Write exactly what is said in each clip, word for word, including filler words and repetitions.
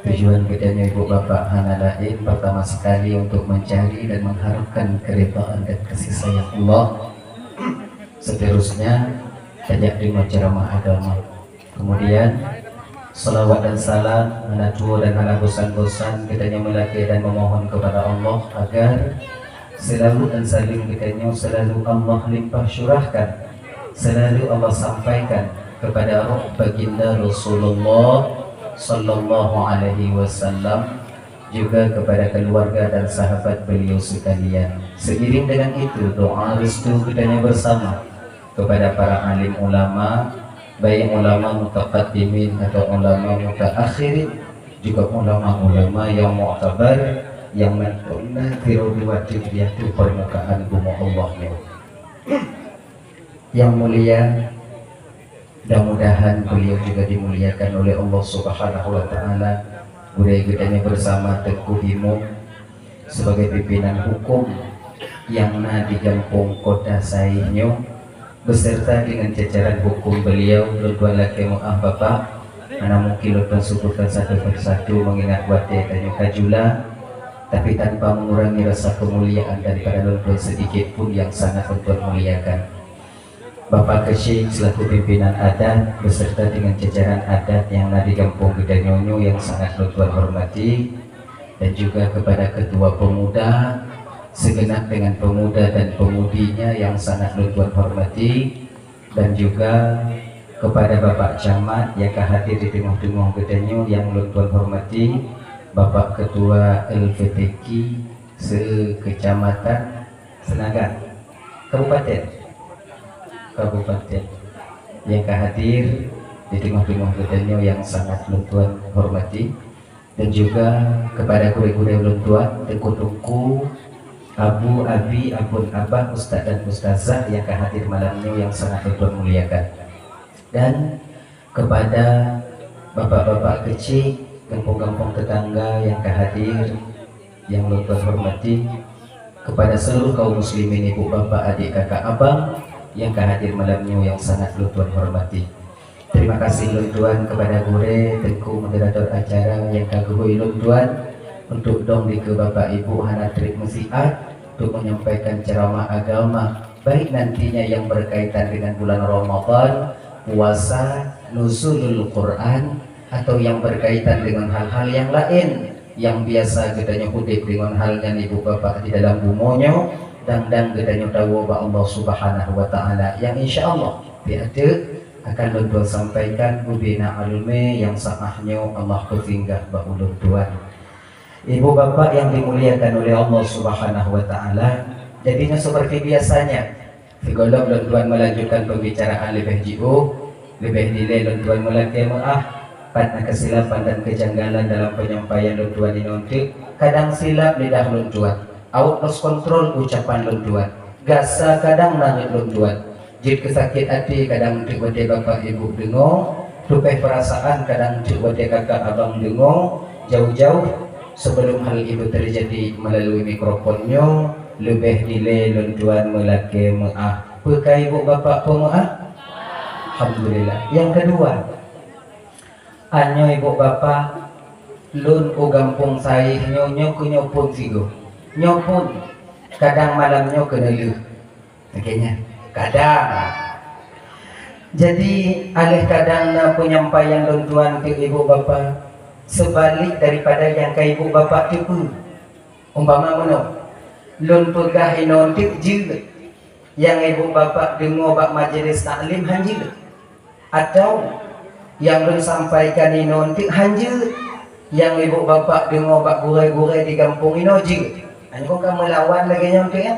Tujuan geutanyoe ibu bapak hana laén, pertama sekali untuk mencari dan mengharapkan keridhaan dan kasih sayang Allah. Seterusnya, tajak deungoe ceramah agama. Kemudian, salawat dan salam hana tuwoe dan hana bosan-bosan geutanyoe meulakée dan memohon kepada Allah agar selawat dan salam geutanyoe selalu Allah limpah curahkan, selalu Allah sampaikan kepada roh baginda Rasulullah sallallahu alaihi wasallam, juga kepada keluarga dan sahabat beliau sekalian. Seiring dengan itu, doa restu geutanyoe bersama kepada para alim ulama, baik ulama mutaqaddimin atau ulama mutaakhirin, juga ulama-ulama yang muktabar, yang mantong na tiroe dua di ateueh permukaan bumoe Allah nyoe. Yang mulia, mudah-mudahan beliau juga dimuliakan oleh Allah Subhanahu wa Ta'ala. Gurée geutanyoe bersama Teungku Imum sebagai pimpinan hukum nyang na di Gampông Kota Saih nyoe, beserta dengan jajaran hukum beliau. Lôn tuan lakée meu'ah Bapak, hana mungkin lôn tuan sebutkan satu persatu mengingat watée tanyoe ka jula, tapi tanpa mengurangi rasa kemuliaan daripada lôn tuan sedikit pun yang sangat lôn tuan muliakan. Bapak Keuchik selaku pimpinan adat beserta dengan jajaran adat nyang na di gampông geutanyoe nyoe nyang sangat lôn tuan hormati, dan juga kepada ketua pemuda, segenap dengan pemuda dan pemudinya yang sangat lôn tuan hormati, dan juga kepada Bapak Camat nyang ka hadir di teungoh-teungoh geutanyoe nyang lôn tuan hormati, Bapak Ketua L P T Q se-Kecamatan, Senagan, Kabupaten, Kabupaten nyang ka hadir di teungoh-teungoh geutanyoe nyang sangat lôn tuan hormati, dan juga kepada gurée-gurée lôn tuan, teungku-teungku, abu, abi, abon, abah, ustaz dan ustazah nyang ka hadir malam nyoe nyang sangat lôn tuan muliakan. Dan kepada bapak-bapak keuchik, gampông-gampông tetangga nyang ka hadir, nyang lôn tuan hormati, kepada seluruh kaum muslimin, ibu, bapak, adik, kakak, abang nyang ka hadir malam nyoe nyang sangat lôn tuan hormati. Terima kasih lôn tuan kepada gurée, teungku moderator acara nyang ka geuhôi lôn tuan untuk dong dikeue bapak ibu hana treb meusiat untuk menyampaikan ceramah agama, baik nantinya yang berkaitan dengan bulan Ramadan, puasa, nuzulul Quran, atau yang berkaitan dengan hal-hal yang lain yang biasa geutanyoe udeb deungon hal nyan, ibu bapak, di dalam bumoe nyoe, dang-dang geutanyoe tawoe bak Allah Subhanahu wa Ta'ala, nyang insya Allah di ateueh akan lôn tuan sampaikan ubena alumé nyang saah nyoe Allah peusinggah bak ulôn tuan. Ibu bapak yang dimuliakan oleh Allah Subhanahu wa Ta'ala, jadinya seperti biasanya, sigohlom lôn tuan melanjutkan pembicaraan leubeh jiôh, leubeh dilée lôn tuan meulakée meu'ah, pat na keusilapan dan kejanggalan dalam penyampaian lôn tuan inoe teuk, kadang silap lidah lôn tuan, out of control ucapan lôn tuan, gasa kadang na rot lôn tuan. Jeuet keu sakét até kadang teuk watée bapak ibu deungoe, tupéh peurasaan kadang teuk watée kakak abang deungoe, jauh-jauh sebelum hal itu terjadi melalui mikrofon nyoe, leubeh dilée lôn tuan meulakée meu'ah. Peu ka ibu bapak peumeu'ah? Alhamdulillah. Nyang keudua, anyoe ibu bapak, lôn u gampông Saih nyoe, nyoe keuh nyoe phon sigoe. Nyoe phon, kadang malam nyoe keuneulheueh. Lagée nyan. Kadang. Jadi, aléh kadang na peunyampaian lôn tuan keu ibu bapak, seubalik daripada nyang ka ibu bapak teupeue. Umpama meunoe, lôn peugah inoe teuk jeuet, nyang ibu bapak deungoe bak majelis taklim han jeuet. Atau nyang lôn sampaikan inoe teuk han jeuet, nyang ibu bapak deungoe bak gurée-gurée di gampông inoe jeuet. Nyoe ka meulawan lagée nyoe teuk, ya?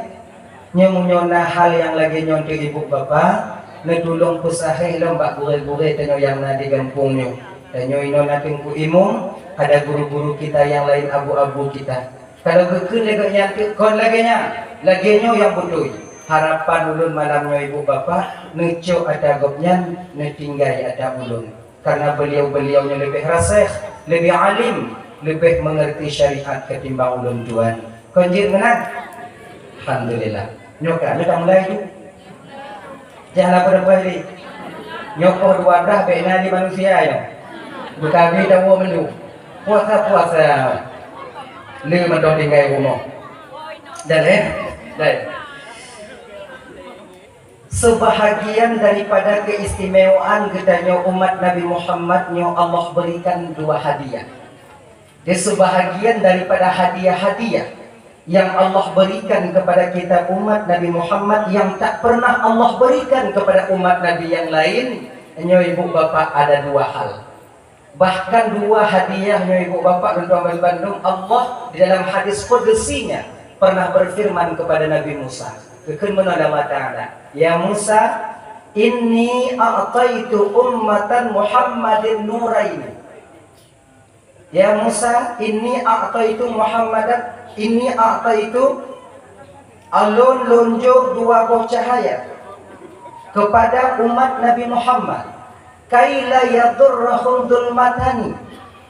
Nyoe meunyoe na hal nyang lagée nyoe teuk ibu bapak, neutulông peusahéh lom bak gurée-gurée tanyoe nyang na di gampông nyoe. Tanyoe inoe na teungku imum, ada guru-guru kita nyang laén, abu-abu kita. Kalau geukheun lé gobnyan teuk kon lagée nyan, lagée nyoe nyang beutôi. Harapan ulôn malam nyoe ibu bapak, neucok atra gobnyan, neutinggai atra ulôn. Karena beliau-beliau nyoe leubeh raséh, leubeh alim, leubeh mengerti syariat ketimbang ulôn tuan. Kon jeuet meunan? Alhamdulillah. Nyoe ka, nyoe ka mulai tu. Jangan lapor-lapor diri. Nyoe poh dua belas bèk na di manusia nyoe. Beutabi tawoe mandum. Puasa-puasa. Le mantong tinggai rumoh. Dan, eh? Dan. Sebahagian daripada keistimewaan geutanyoe umat Nabi Muhammad nyoe Allah berikan dua hadiah. Dan sebahagian daripada hadiah-hadiah yang Allah berikan kepada kita umat Nabi Muhammad yang tak pernah Allah berikan kepada umat Nabi yang lain, nyoe ibu bapak ada dua hal. Bahkan dua hadiah nyoe ibu bapak dan tuan bandum, Allah di dalam hadis qudsinya pernah berfirman kepada Nabi Musa. Geukheun meunan Allah Taala, "Ya Musa, inni a'taitu ummatan Muhammadin nuraini." Ya Musa, inni a'taitu Muhammadan, inni a'taitu, ulôn lôn jok dua boh cahaya kepada umat Nabi Muhammad, kaila yadurrahum dhulmatani,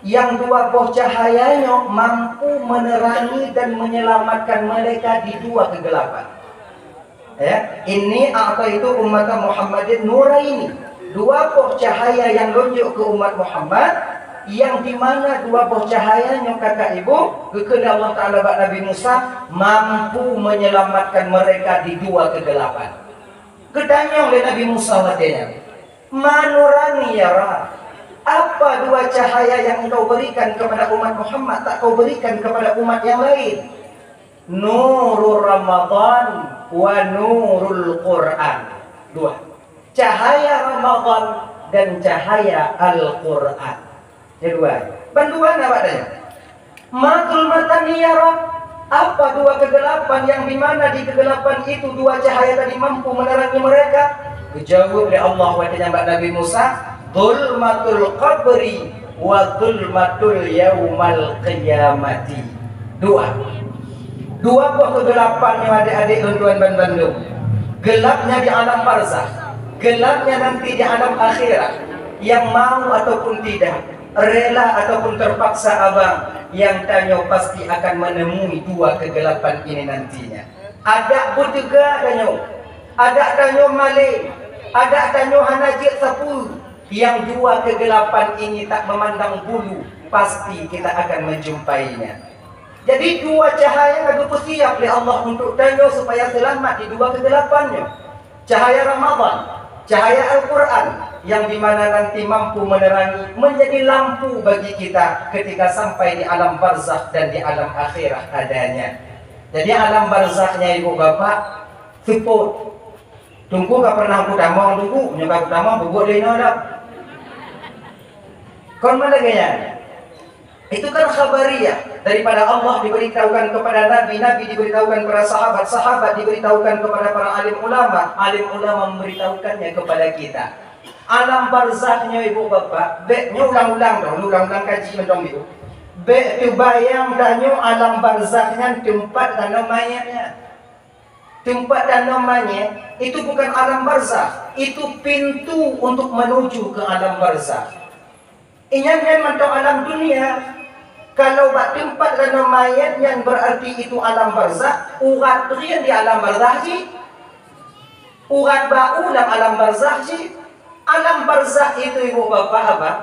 yang dua boh cahaya nyoe mampu menerangi dan menyelamatkan mereka di dua kegelapan. Ya, inni a'taitu ummata Muhammadin nuraini. Dua boh cahaya yang lôn jok keu umat Muhammad, yang di mana dua boh cahaya nyoe kakak ibu, geukheun Allah Taala bak Nabi Musa, mampu menyelamatkan mereka di dua kegelapan. Geutanyong lé Nabi Musa watée nyan, "Ma nurani ya Rabb? Apa dua cahaya yang Engkau berikan kepada umat Muhammad, tak Kau berikan kepada umat yang lain?" Nurur Ramadan wa nurul Quran. Dua. Cahaya Ramadan dan cahaya Al-Quran. Yang dua. Bandua na bak tanya. Ma dhulmatani ya Rabb? Apa dua kegelapan yang di mana di kegelapan itu dua cahaya tadi mampu menerangi mereka? Dijawab oleh Allah watée nyan bak Nabi Musa, "Dhulmatul qabri wa dhulmatul yaumal qiyamati." Dua. Dua boh kegelapan nyoe adik-adik lôn tuan ban bandum. Gelapnya di alam barzakh, gelapnya nanti di alam akhirat. Yang mau ataupun tidak, rela ataupun terpaksa abang, yang tanyoe pasti akan menemui dua kegelapan ini nantinya. Adak beuteuga tanyoe, adak tanyoe maleng, adak tanyoe hana jeuet sapeue. Yang dua kegelapan ini tak memandang bulu, pasti kita akan menjumpainya. Jadi dua cahaya ka geupeusiap lé Allah untuk tanyoe supaya seulamat di dua kegelapan nyoe. Cahaya Ramadan, cahaya Al-Quran yang di mana nanti mampu menerangi, menjadi lampu bagi kita ketika sampai di alam barzakh dan di alam akhirat adanya. Jadi alam barzakhnya ibu bapak, seupôt. Teungku ka pernah kutamong teungku, nyoe ka kutamong peubuet lé inoe dah. Kon mana gaya? Itu kan khabariyah daripada Allah diberitahukan kepada Nabi, Nabi diberitahukan kepada sahabat, sahabat diberitahukan kepada para alim ulama, alim ulama memberitahukannya kepada kita. Alam barzakh nyoe ibu bapak, bék nyoe ulang-ulang dong, ulang-ulang kaji mantong ibu. Bék teubayang dah nyoe alam barzakh nyan teumpat tanoh manyét nyan. Teumpat tanoh manyét itu bukan alam barzakh, itu pintu untuk menuju ke alam barzakh. Inyan nyan mantong alam dunia. Kalau bak teumpat tanoh manyét nyan berarti itu alam barzakh, urat rien di alam barzakh jih. Urat bak u lam alam barzakh jih. Alam barzakh itu ibu bapak abang,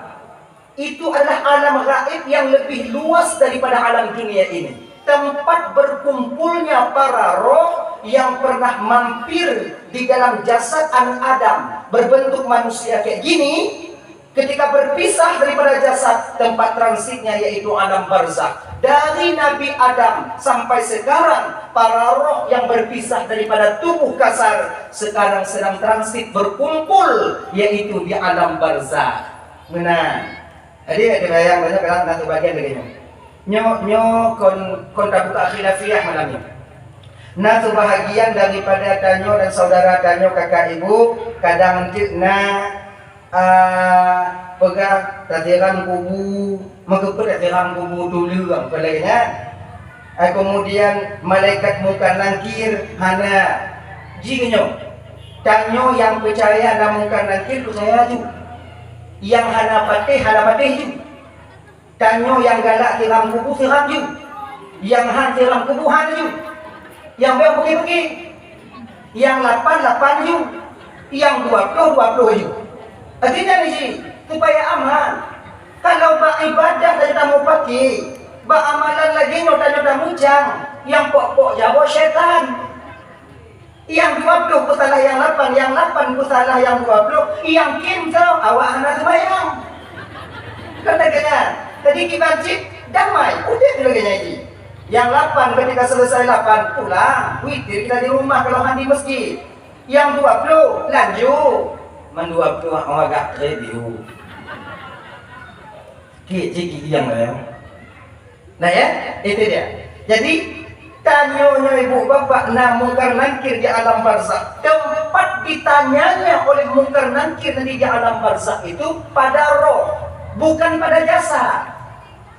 itu adalah alam gaib yang lebih luas daripada alam dunia ini. Tempat berkumpulnya para roh yang pernah mampir di dalam jasad anak Adam berbentuk manusia kayak gini, ketika berpisah daripada jasad, tempat transitnya yaitu alam barzakh. Dari Nabi Adam sampai sekarang, para roh yang berpisah daripada tubuh kasar sekarang sedang transit berkumpul, yaitu di alam barzakh. Meunan. Jadi, ada bayang banyak kan, nah, sebagian lagi nyoe. Nyoe, nyoe kon, kon tabuka khilafiyah malam nyoe. Nah, sebahagian daripada tanyoe dan saudara tanyoe, kakak ibu, kadang enteuk na, ah, peugah tasiram kubu, meukeupeuet tasiram kubu tuleueng, peue lagèe nyan. Ah, kemudian malaikat Mungkar Nakir hana. Jih nyoe, tanyoe nyang peucaya na Mungkar Nakir, peucaya ju. Nyang hana patéh, hana patéh ju. Tanyoe nyang galak siram kubu, siram ju. Nyang han siram kubu, han ju. Nyang beuh peuki-peuki. Nyang lapan, lapan ju. Nyang dua ploh, dua ploh ju. Artinya di sini, supaya aman. Kalau bak ibadah tanyoe tamupaké, bak amalan lagée nyoe tanyoe tamucang, nyang pok-pok jaroe syaitan. Nyang dua ploh peusalah nyang lapan, nyang lapan peusalah nyang dua ploh, nyang kheun soe, awak hana seumayang. Kan lagée nyan. Jadi kiban cit damai, udeb lagée nyan jih. Nyang lapan ketika selesai lapan, pulang, witir kita di rumah kalau han di masjid. Nyang dua ploh, lanjut. Man dua ploh awak agak treb yue. Kik cik nyang lain. Nah ya, itu dia. Jadi, tanyoe nyoe ibu bapak na mungkar nangkir di alam barzakh. Tempat ditanyanya oleh mungkar nangkir nanti di alam barzakh itu pada roh, bukan pada jasad.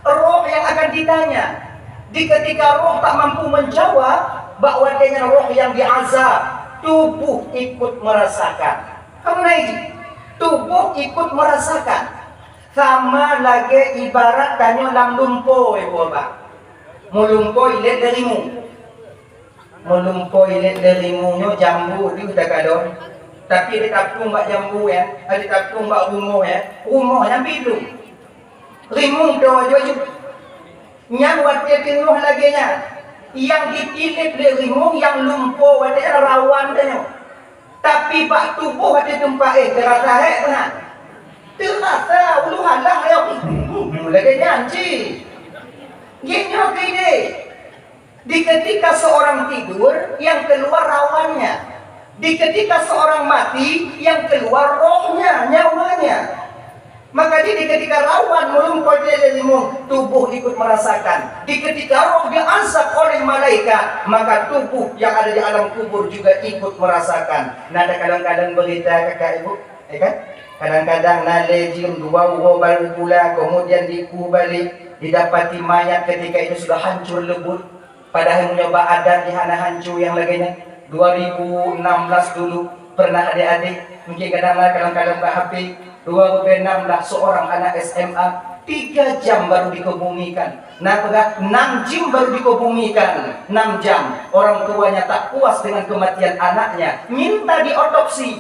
Roh yang akan ditanya. Di ketika roh tak mampu menjawab, bak watée nyan roh yang diazab, tubuh ikut merasakan. Kamu naik, tubuh ikut merasakan. Sama lagée ibarat tanyoe lam lumpo, ibu bapak. Meulumpo ilét lé rimueng. Meulumpo ilét lé rimueng nyoe jambu deuh takalon. Tapi ada tapung bak jambu ya, ada tapung bak rumoh ya. Rumoh nyang pih dum. Rimueng tu aju-aju. Nyan watée teungoh lagée nyan. Nyang ditilép lé rimueng nyang lumpo watée rawan tanyoe. Tapi bak tuboh watée teumpat éh teurasa hék meunan. Teurasa ulu halah lé lagée nyan cit. Jih nyoe keu idéh. Di ketika seorang tidur, yang keluar rawannya. Di ketika seorang mati, yang keluar rohnya, nyawanya. Maka di, di ketika rawan meulumpo ilét lé rimueng, tubuh ikut merasakan. Di ketika roh diazab oleh malaikat, maka tubuh yang ada di alam kubur juga ikut merasakan. Nah, ada kadang-kadang berita kakak ibu, ya kan? Kadang-kadang na lé jeuem dua uroe baru pula, kemudian dikubur balik, didapati mayat ketika itu sudah hancur lebur. Padahai meunyoe bak adat jih hana hanco nyang lagée nyan. Dua ribu enam belas dulu pernah adék-adék, mungkin kadang na kalon-kalon bak H P, dua ribu enam belas seorang anak S M A tiga jam baru dikebumikan. Na peugah enam jam baru dikebumikan, enam jam. Orang tuanya tak puas dengan kematian anaknya, minta diotopsi.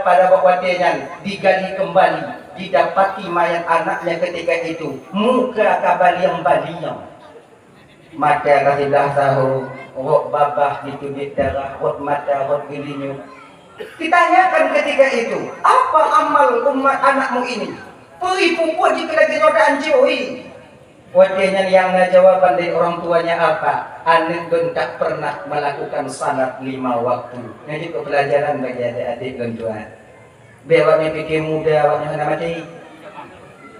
Pada bak watée nyan digali kembali, didapati mayat anaknya ketika itu muka ka baliang-baliang. Mata ka siblah saho, rot babah jiteubiet darah, rot mata, rot geulinyueng. Ditanyakan ketika itu, "Apa amal umat anakmu ini? Peue peubuet jih keu lagée nyoe ta-anco hi?" Watée nyan nyang na jawaban dari orang tuanya apa? Aneuëk lôn tak pernah melakukan salat lima waktu. Nyoe jeuet keu pelajaran bagi adék-adék lôn tuan. Bék awaknyan pike muda awaknyan hana maté.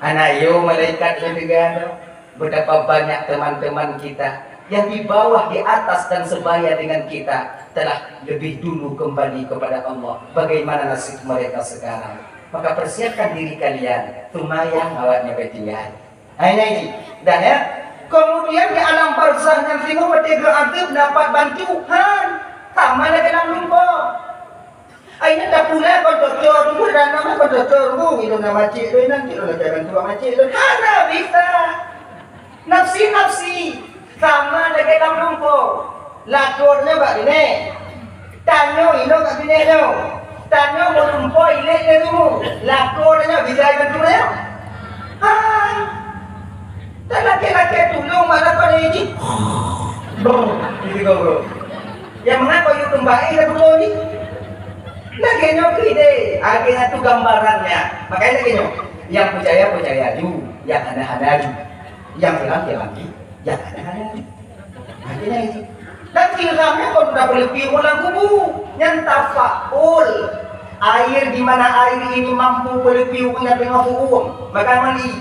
Hana yo malaikat nyang teuga tu. Betapa banyak teman-teman kita yang di bawah, di atas, dan sebaya dengan kita telah lebih dulu kembali kepada Allah. Bagaimana nasib mereka sekarang? Maka persiapkan diri kalian, seumayang awaknyan beutinggai. Hai nai jih. Dah ya. Kemudian di alam barzakh nyan singoh watée geuadeueb dapat bantu han. Sama lagée lam lumpo. Ai nyan tapula kon toto tu, dan nama kon toto tu, ilôn na macik tu, inan ilôn na bantu macik tu. Hana bisa. Nafsi-nafsi. Sama lagée lam lumpo. Lakoe nyoe bak binéh. Tanyoe inoe bak binéh nyoe. Tanyoe meulumpo ilét lé rumoh. Lakoe nyoe bisa ibantu nyoe. Hai. Talakée-lakée tulông mak lakoe nyoe jih. Brr, gitu kau, bro. Nyang meunan kau yue teumbai ka tutoe jih. Lagée nyoe keu idéh, lagée nyan tu gambarannya. Makanya lagée nyoe, nyang peucaya, peucaya ju, nyang hana, hana ju. Nyang hiram, hiram ju, nyang hana, hana ju. Lagée nyan itu. Dan hiram nyan kon tapeuleupi ureuëng lam kubu, nyan tafaul. Air di mana air ini mampu peuleupi ureuëng nyang teungoh hurum, maka ngon ié.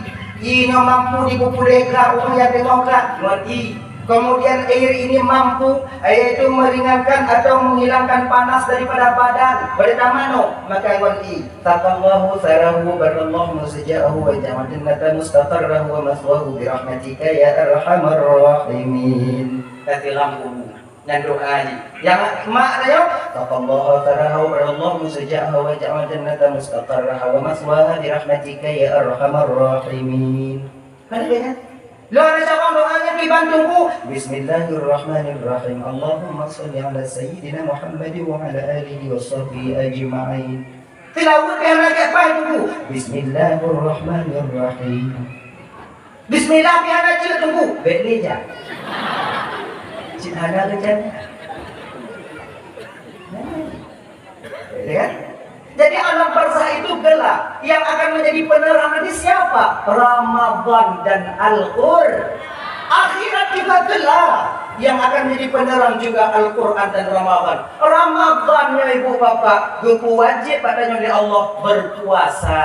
Ié nyoe mampu jipeupuléh grah ureuëng nyang teungoh grah, ngon ié. Kemudian air ini mampu, yaitu meringankan atau menghilangkan panas daripada badan, pada tamanoe, maka ngon ié. Saqallahu sarahu barallahu musja'ahu wa ja'al jannata mustaqarrahu wa maswahu bi rahmatika ya arhamar rahimin. Kata lam kubu. Nyan doa jih. Nyang mak nyoe, "Saqallahu sarahu barallahu musja'ahu wa ja'al jannata mustaqarraha wa maswaha bi rahmatika ya arhamar rahimin." Kan ada kan? Lo ada siapa doanya dibantu bu? Bismillahirrahmanirrahim. Allahumma salli ala sayyidina Muhammad wa ala alihi wa sahbihi ajma'in. Tilaweuet pih hana jak paih teungku. Bismillahirrahmanirrahim. Bismillah pih hana jeuet teungku. Bèk lé jak. Cit hana rencana. Ya kan? Jadi alam barzakh itu gelap. Yang akan menjadi penerang nanti siapa? Ramadan dan Al-Qur. Akhirat juga gelap. Yang akan menjadi penerang juga Al-Quran dan Ramadan. Ramadan nyoe ibu bapak geupeuwajéb bak tanyoe lé Allah berpuasa.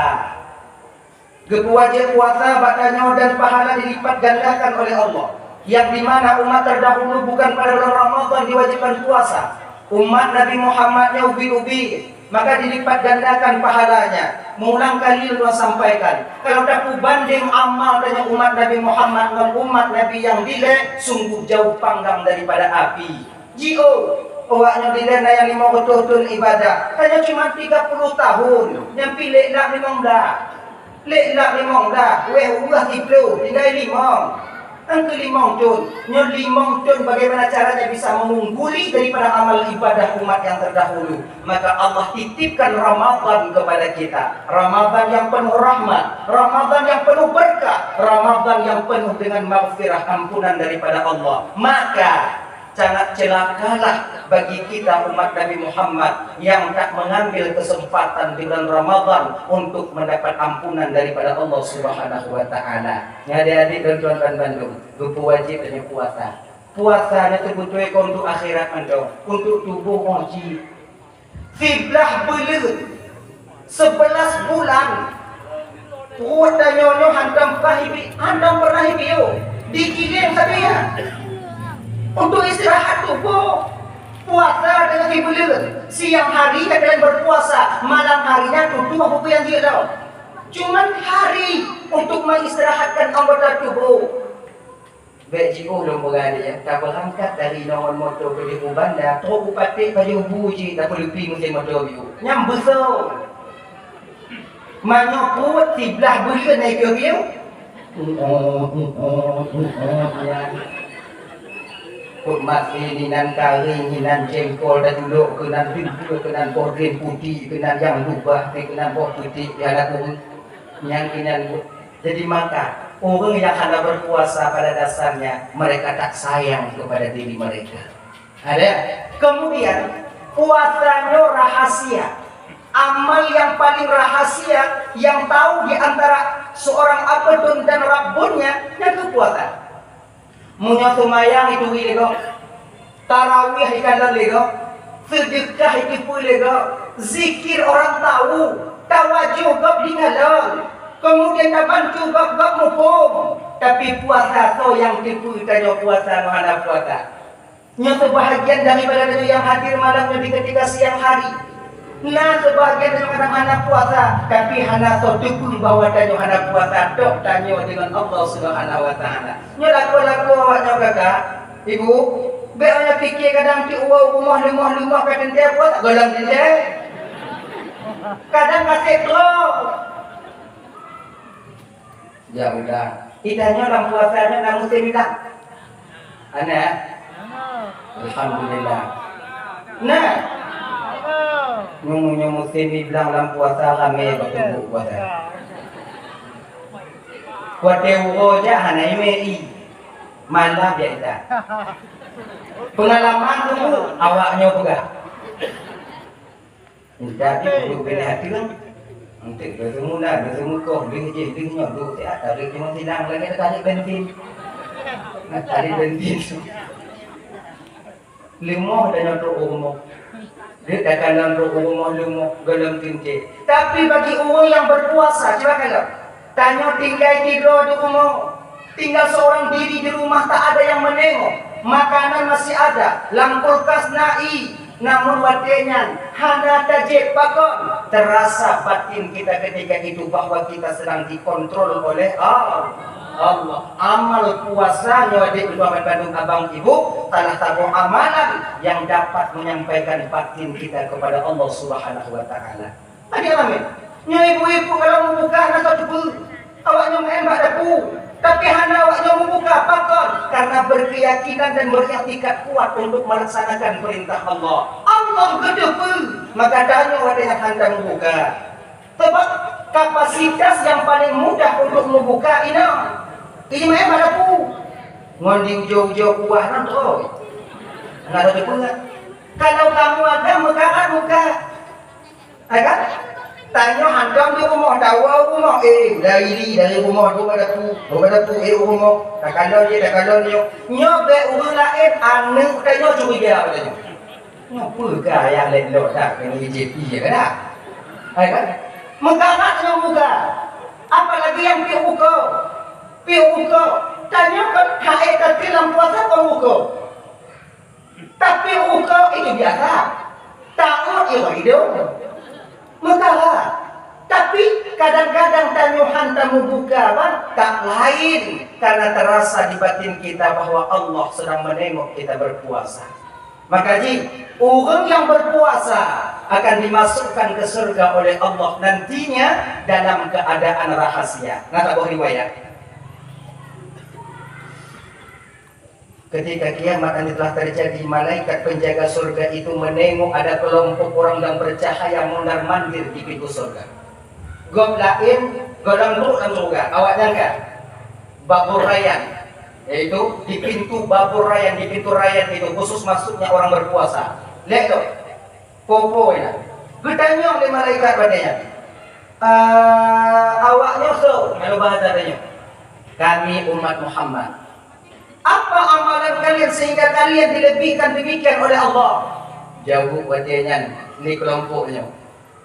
Geupeuwajéb puasa bak tanyoe dan pahala dilipat gandakan oleh Allah. Yang di mana umat terdahulu bukan pada bulan Ramadan diwajibkan puasa. Umat Nabi Muhammad nyoe ubit-ubit, maka dilipat gandakan pahalanya. Meulang kali lôn sampaikan, kalau tapeubandeng amal tanyoe umat Nabi Muhammad ngon umat Nabi nyang dilée, sungguh jauh panggang daripada api. Jiôh, awaknyoe dilée na nyang limong reutôh thôn ibadah, tanyoe cuma tiga puluh tahun, nyang pih lé lak limong blah. Lé lak limong blah, wéh weueh siplôh, tinggai limong. Nyang keu limong thôn, nyoe limong thôn bagaimana caranya bisa mengungguli daripada amal ibadah umat yang terdahulu? Maka Allah titipkan Ramadan kepada kita. Ramadan yang penuh rahmat, Ramadan yang penuh berkah, Ramadan yang penuh dengan maghfirah, ampunan daripada Allah. Maka sangat celakalah bagi kita umat Nabi Muhammad yang tak mengambil kesempatan di bulan Ramadan untuk mendapat ampunan daripada Allah Subhanahu wa taala. Nyan adik-adik dan tuan-tuan bandum, geupeuwajéb tanyoe puasa. Puasa nyoe teubeutôi kon untuk akhirat mantong, untuk tuboh oh jih. Siblaih buleuen, sebelas bulan, pruet tanyoe nyoe hantom pernah ibi-, hantom pernah ibiôh, digiléng sabe nyan. Untuk istirahat tuboh, puasa teungoh sibuleuen, siang hari kadang berpuasa, malam harinya tutoe buku nyang jeuet lom. Cuman hari untuk mengistirahatkan anggota tubuh. Bèk jiôh lôn peugah lé, tabeurangkat dari inoe ngon moto keudéh u banda, trok u Paték pajoh bu jih tapeuleupi meusén moto biôh. Nyan beusôi. Meunyoe pruet siblaih buleuen na ikeu biôh. Peuet maté, inan kari, inan jengkol, tatulok keunan, bimbeue keunan, kordén putéh keunan, nyang lubah keunan, boh putéh, ya laku. Nyang inan bu-, jadi maka, ureuëng nyang hana berpuasa pada dasarnya, mereka tak sayang kepada diri mereka. Ada? Kemudian, puasa nyoe rahasia. Amal yang paling rahasia, yang tahu di antara seorang abdun dan Rabbunnya, nyan keuh puasa. Meunyoe seumayang ituri lé gob, tarawih ikalon lé gob, seudeukah iteupeue lé gob, zikir orang tahu, tawajoh gob dikalon, kemudian tabantu gob, gob muphom, tapi puasa soe nyang teupeue tanyoe puasa ngon hana puasa? Nyoe seubahagian daripada tanyoe nyang hadir malam nyoe di ketika siang hari. Na seubahagian tanyoe kadang hana puasa, tapi hana soe teupeue bahwa tanyoe hana puasa, dok tanyoe deungon Allah Subhanahu wa Taala. Nyoe lakoe-lakoe awaknyoe kakak, ibu, bèk awaknyoe pike kadang ti uroe rumoh leumoh-leumoh ka teuntèe puasa, gohlom teuntèe. Kadang ka sép troh. Ya udah. Itanyoe lam puasa nyoe na musém ilang? Ana? Alhamdulillah. Nah. Nyoe, nyoe musém ilang lam puasa ramé bak teungku puasa. Watèe uroe jak hana imè i. Malam jak ita. Pengalaman dulu awaknyoe peugah. Jadi, untuk bini hati kan, untuk bertemu lah, bertemu kau, beli je, beli nyoh, duduk di atas, beli cuma sidang lagi, tarik bensin. Nah, tarik bensin. Leumoh dan nyoh trok u rumoh. Dia takkan dalam trok u rumoh, leumoh, golom teuntèe. Tapi bagi orang yang berpuasa, cuba kalau tanyoe tinggai tidroe di rumoh, tinggal seorang diri di rumah, tak ada yang menengok, makanan masih ada, lam kulkas na ie, namun watèe nyan hana tajieb pakon, terasa batin kita ketika itu bahwa kita sedang dikontrol oleh Allah. Allah. Amal puasa nyoe adik dua bandum abang ibu, salah satu amalan yang dapat menyampaikan batin kita kepada Allah Subhanahu wa Taala. Lagèe ramè. Nyoe ibu-ibu kalau meubuka hana soe teupeue, awaknyoe meu'en bak dapu. Tapi hana awaknyoe meubuka, pakon? Ka Karena berkeyakinan dan beriktikad kuat untuk melaksanakan perintah Allah. Allah geuteupeue, maka tanyoe watée nyan hana mubuka. Sebab kapasitas yang paling mudah untuk mubuka inong. Imeum pada pu. Ngon di ujoe-ujoe kuah nan trôi. Hana ada peue. Kalau kamu ada meukarat muka. Hai kan? Tanyoe hantom di rumoh, tawoe u rumoh, eh, dari, dari rumoh, dua pada pu, dua pada pu, eh, u rumoh. Takalon je, takalon je. Nyoe bèk ureueng laén, aneuk tanyoe curiga pada nyoe. Nyoe peue ka ayah landlord dah keuneuk ijép ie ka dah? Hai kan? Meukarat nyoe muka. Apalagi nyang piôh uko. Piôh uko. Tanyoe kan hai tapi lam puasa kon uko. Tapi uko itu biasa. Taôt iwoe idong. Meukarat. Tapi kadang-kadang tanyoe han tamubuka ban tak lain karena terasa di batin kita bahwa Allah sedang menengok kita berpuasa. Maka ji, ureueng yang berpuasa akan dimasukkan ke surga oleh Allah nantinya dalam keadaan rahasia. Na saboh riwayat. Ketika kiamat nanti telah terjadi, malaikat penjaga surga itu menengok ada kelompok orang yang bercahaya mondar-mandir di pintu surga. Gob laén, gohlom trok lam surga, awaknyan ka Babur Rayyan, yaitu di pintu Babur Rayyan, di pintu Rayyan itu khusus masuknya orang berpuasa. Lheuh tu, peue-peue nyan. Geutanyong lé malaikat watée nyan, "Ah, awaknyoe soe?" Kalau bahasa tanyoe, "Kami umat Muhammad." "Apa amalan kalian sehingga kalian dilebihkan demikian oleh Allah?" Jaweueb watée nyan lé keulompok nyoe,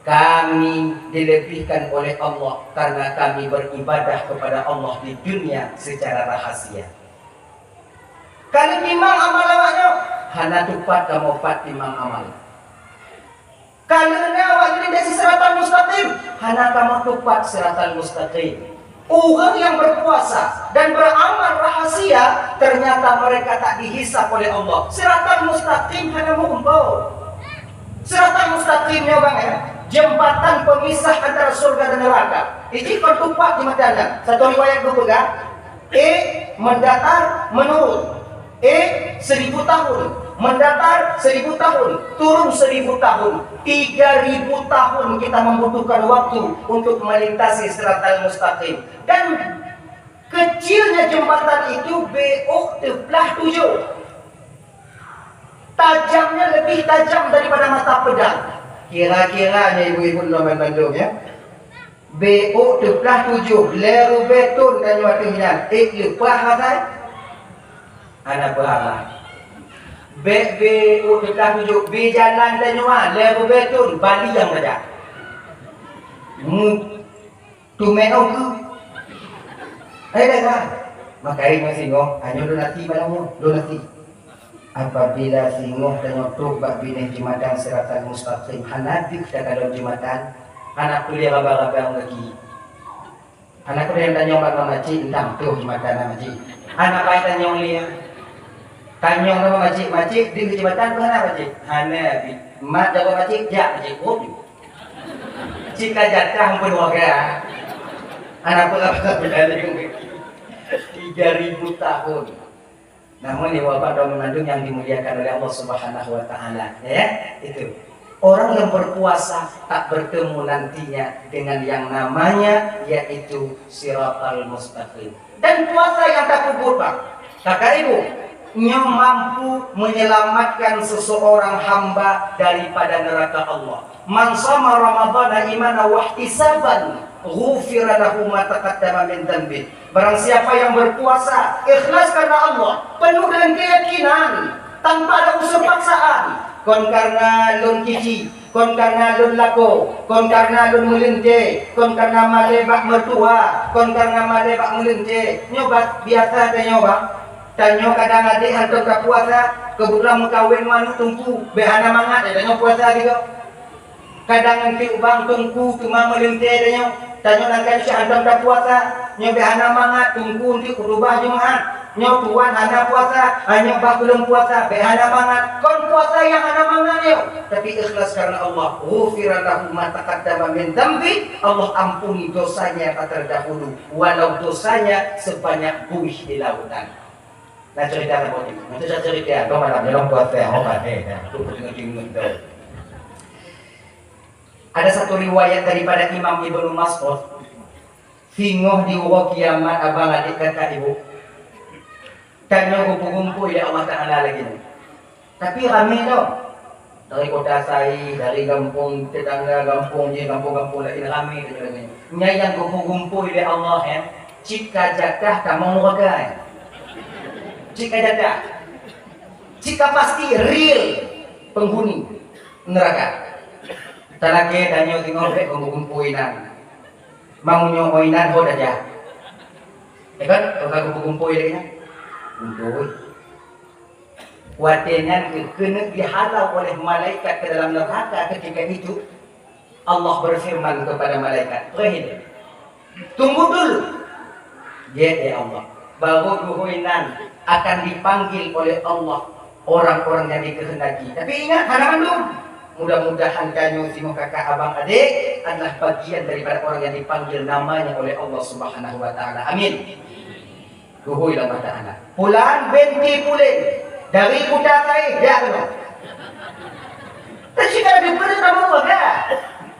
"Kami dilebihkan oleh Allah karena kami beribadah kepada Allah di dunia secara rahasia." Ka lheueh timang amal awaknyoe, hana tupat kamoe pat timang amal. Ka lheueh na awaknyoe di siratal mustaqim, hana kamoe tupat siratal mustaqim. Ureueng yang berpuasa dan beramal rahasia, ternyata mereka tak dihisab oleh Allah. Siratal mustaqim hana meurumpok. Siratal mustaqim nyoe bang, eh, jembatan pemisah antara surga dan neraka. Iji kon tupat di mata anda. Satu riwayat geupeugah, E mendatar menurun. E seribu tahun, mendatar seribu tahun, turun seribu tahun. Tiga ribu tahun kita membutuhkan waktu untuk melintasi siratal mustaqim. Dan kecilnya jembatan itu beok teuplah tujuh. Tajamnya lebih tajam daripada mata pedang. Kira-kiranya ibu-ibu lôn bandum ya. Beok teuplah tujoh, lhèe ribèe thôn tanyoe ateueh nyan, ék leupah asai? Hana peue haba. Bèk beok teuplah tujoh, bèk jalan tanyoe, lhèe ribèe thôn, bali nyang tajak. Mu-, tumèe ôh keuh. Hai dah, dah. Makai nyoe singoh, hanyoe lôn até malam nyoe, lôn até. Apabila singoh tanyoe trôk bak binéh jeumatang Siratal Mustaqim, hana deuh takalon jeumatang, hana peue lé raba-raba gaki. Hana peue lé tanyong bak Mak Cik, entah toh jeumatang Mak Cik. Hana pai tanyong lé. Tanyong sama Mak Cik, "Mak Cik, deuh jeumatang peue hana Mak Cik?" "Hana, Bi." Mat jaweub Mak Cik, "Jak Mak Cik." Oh, cit ka jatah peunuaga. Hana peue raba-raba lé. Tiga ribu tahun. Namun, ibu bapak dan mandum yang dimuliakan oleh Allah Subhanahu wa Ta'ala, ya, itu. Orang yang berpuasa tak bertemu nantinya dengan yang namanya yaitu Siratal Mustaqim. Dan puasa yang tak kubur, Pak, kakak ibu, nyo mampu menyelamatkan seseorang hamba daripada neraka Allah. "Man shama Ramadhana imanan wahtisaban, ghufira lahu ma taqaddama min dzanbih." Barang siapa yang berpuasa ikhlas karena Allah, penuh dengan keyakinan, tanpa ada unsur paksaan, kon karena lôn kici, kon karena lôn lakoe, kon karena lôn meulintèe, kon karena malèe bak meutuha, kon karena malèe bak meulintèe, nyoe bah biasa tanyoe bah. Tanyoe kadang adék hantom ka puasa, keubeutulan meukawen ngon aneuk teungku, bèk hana mangat, eh, tanyoe puasa sigoe. Kadang eunteuk ubang teungku teuma meulintèe tanyoe, tanyoe nangkai cit hantom tapuasa, nyoe bèk hana mangat, teungku eunteuk khutubah Jumat, nyoe tuan hana puasa, nyoe bah gohlom puasa, bèk hana mangat. Kon puasa nyang hana mangat nyoe, tapi ikhlas karena Allah. Ghufira lahu ma taqaddama min dzanbi, Allah ampuni dosanya yang terdahulu, walau dosanya sebanyak buih di lautan. Nah, cerita saboh nyoe. Nah, cerita, cerita, kau malam dalam puasa, oh, pandai dah. Tu tengok-tengok tu. Ada satu riwayat daripada Imam Ibnu Mas'ud, singoh di uroe kiamat, abang, adik, kakak, ibu, tanyoe geupeugumpôi lé Allah Taala lagée nyoe. Tapi ramé tau. Dari kota Sai, dari gampông tetangga, gampông jih, gampông-gampông laén, ramé tanyoe lagée nyoe. Nyan nyang geupeugumpôi lé Allah, eh, cit ka jatah tamong nuraka, eh. Cit ka jatah. Cit ka pasti real penghuni neraka. Talakée tanyoe singoh bék geupeugumpôi inan. Meunyoe inan ho tajak. Ya kan? Kalau ka geupeugumpôi lagée nyan. Gumpôi. Watée nyan keuneuk dihalau oleh malaikat ke dalam neraka ketika itu, Allah berfirman kepada malaikat, "Perhil, tunggu dulu." Gét, ya Allah. Baru geuhôi nan akan dipanggil oleh Allah orang-orang yang dikehendaki. Tapi ingat, hana mandum. Mudah-mudahan tanyoe singoh kakak, abang, adik adalah bagian daripada orang yang dipanggil namanya oleh Allah Subhanahu wa Taala. Amin. Geuhôi lom mata aneuk. Pulan binti Pulen dari Kuta Sai, jak keunoe. Tapi cit ka deupeue tamong warga.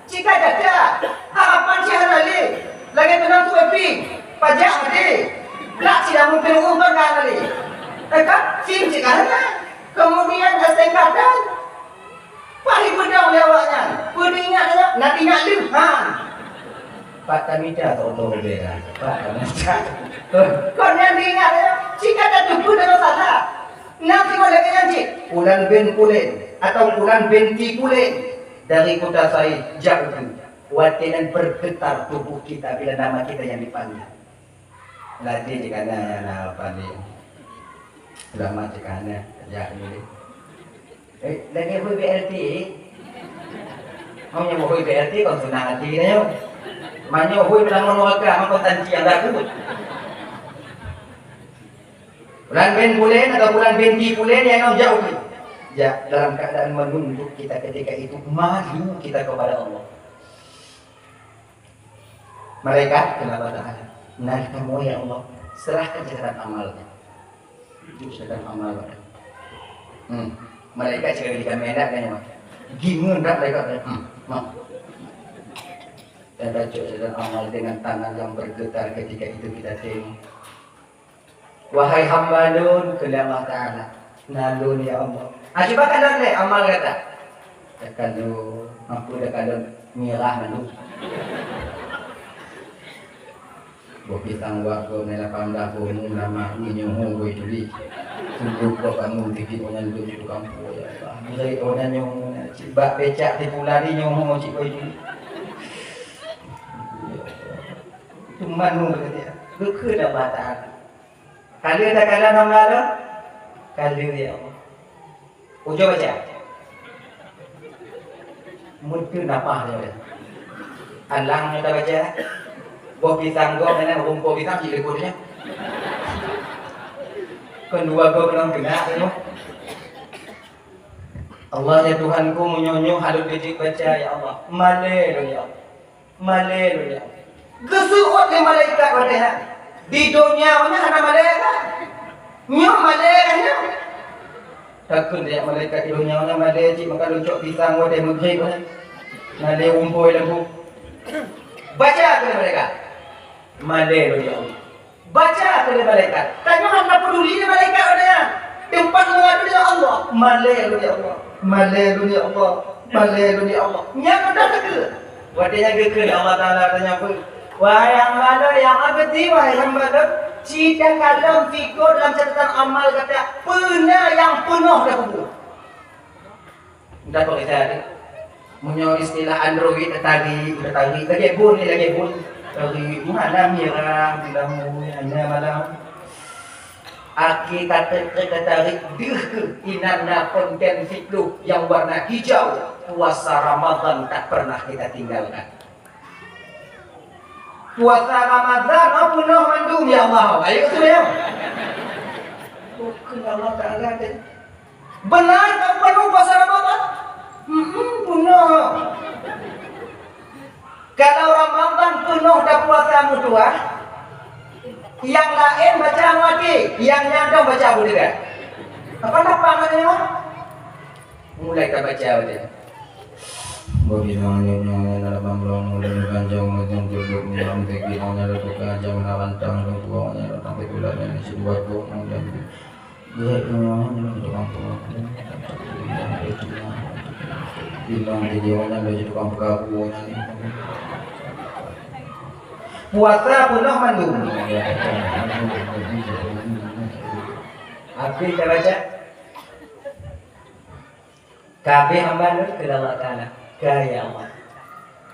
Cit ka jatah. Harapan cit hana lé. Lagée teunang tuek pih. Pajak maté. Plak cit lamon pineung kon ka hana lé. Eh, kan? Sim cit ka hana. Kemudian S T N K dan Paih peudong lé awaknyan. Peue teuingat nyoe? Na teuingat lheueh, ha. Pat tamita teuh oto rubela. Pat tamita. Kon nyan teuingat nyoe. Cit ka tateupeue deungon salah. Na singoh lagée nyan cit. Pulan bin Pulen atau Pulan binti Pulen dari Kuta Sai, jak ukeue. Watée nyan bergetar tubuh kita bila nama kita yang dipanggil. Lagée jih kana nyang na pandai. Selamat jih kana, jak nyoe. Eh, lagée hui B R T. Meunyoe hui B R T kon seunang até geutanyoe. Meunyoe hui beulamong nuraka, meuko tanti nyang takot. Pulan bin Pulen atau Pulan binti Pulen nyang inong jak ukeue. Jak dalam keadaan menunduk kita ketika itu, malu kita kepada Allah. Malaikat, kheun Allah Taala, "Nan kamoe, ya Allah, serahkan catatan amalnya." Cok catatan amal. Hmm. Malaikat cakap di kami, "Nak tanya, Mak." Gimeun dak malaikat, "Hmm, Mak." Dan baca catatan amal dengan tangan yang bergetar ketika itu kita tengok. "Wahai hamba lôn," kheun lé Allah Taala, "na lôn, ya Allah." Ah, cuba kalon lé amal gata. Takalon, mampu takalon mirah mandum. Boh pisang wak gob nai lapan blah boh mu lama nyoe ho boi tuli. Sungguh kok kamu titik orang duduk di kampung, ya Allah. Mulai orang nyoe cik bak becak tipu lari nyoe ho cik boi tuli. Teuma nu kata dia. Geukheun Allah Taala. Ka lheueh takalon hamba lôn? Ka lheueh, ya Allah. Ujoe baca. Meuteun nafah nyoe. Alang nyoe tabaca. Boh pisang gob nyan, rumpok pisang cit likot nyan. Kon dua gob ngon keunak nyoe. Allah ya Tuhanku, meunyoe nyoe halot jih baca, ya Allah. Malée lôn, ya Allah. Malée lôn, ya. Geuseuôt lé malaikat watée nyan. Di donya nyoe hana malée kan? Nyoe malée kan nyoe? Takheun lé malaikat di donya nyoe malée cit maka lôn cok pisang watée meugrib nyan. Na lé umpoi lampu. Baca keu malaikat. Malée lôn, ya Allah. Baca keu lé malaikat. Tanyoe hana peuduli lé malaikat watée nyan. Teumpat meungadu, "Ya Allah, malée lôn, ya Allah. Malée lôn, ya Allah. Malée lôn, ya Allah." Nyan meunan takheun. Watée nyan geukheun Allah Taala tanya peue? "Wahai hamba lôn, ya Abdi, wahai hamba lôn, ci takalon sigoe dalam catatan amal gata peue na nyang peunoh tapubuet." Ndak peuriksa deh. Meunyoe istilah Android, tatarik, tatarik, lagée bun ni, lagée bun. Tarik, mana mirah, bilang bun, hanya malam. Akhé kata, kata tarik deuh keu inan na konten siploh yang warna hijau. Puasa Ramadan tak pernah kita tinggalkan. Puasa Ramadan, oh, peunoh mandum, ya Allah. Ayo tu ya. Bukan Allah Taala deh. Benar tak peunoh puasa Ramadan? Hmm, peunoh. Kalau Ramadan peunoh dah puasa meutuah, yang lain baca mati. Nyang nyan dong baca Abu Darda. Apa nampak maknanya? Mulai ka baca Abu Darda. Bagi tangan nyonya, nyonya dalam bang belong, mulai panjang, mulai jam tujuh, mulai jam tiga, nyonya dalam tukang jam, nyonya rantang, nyonya tukang, nyonya datang ke bulan, nyonya isi dua kong, nyonya geuhek, nyonya, nyonya tukang pengaku, bilang di jiwa, nyonya tukang pengaku, nyonya. Puasa peunoh mandum. Habis ka baca? Ka habéh hamba lôn keu Allah Taala, "Ka ya Allah,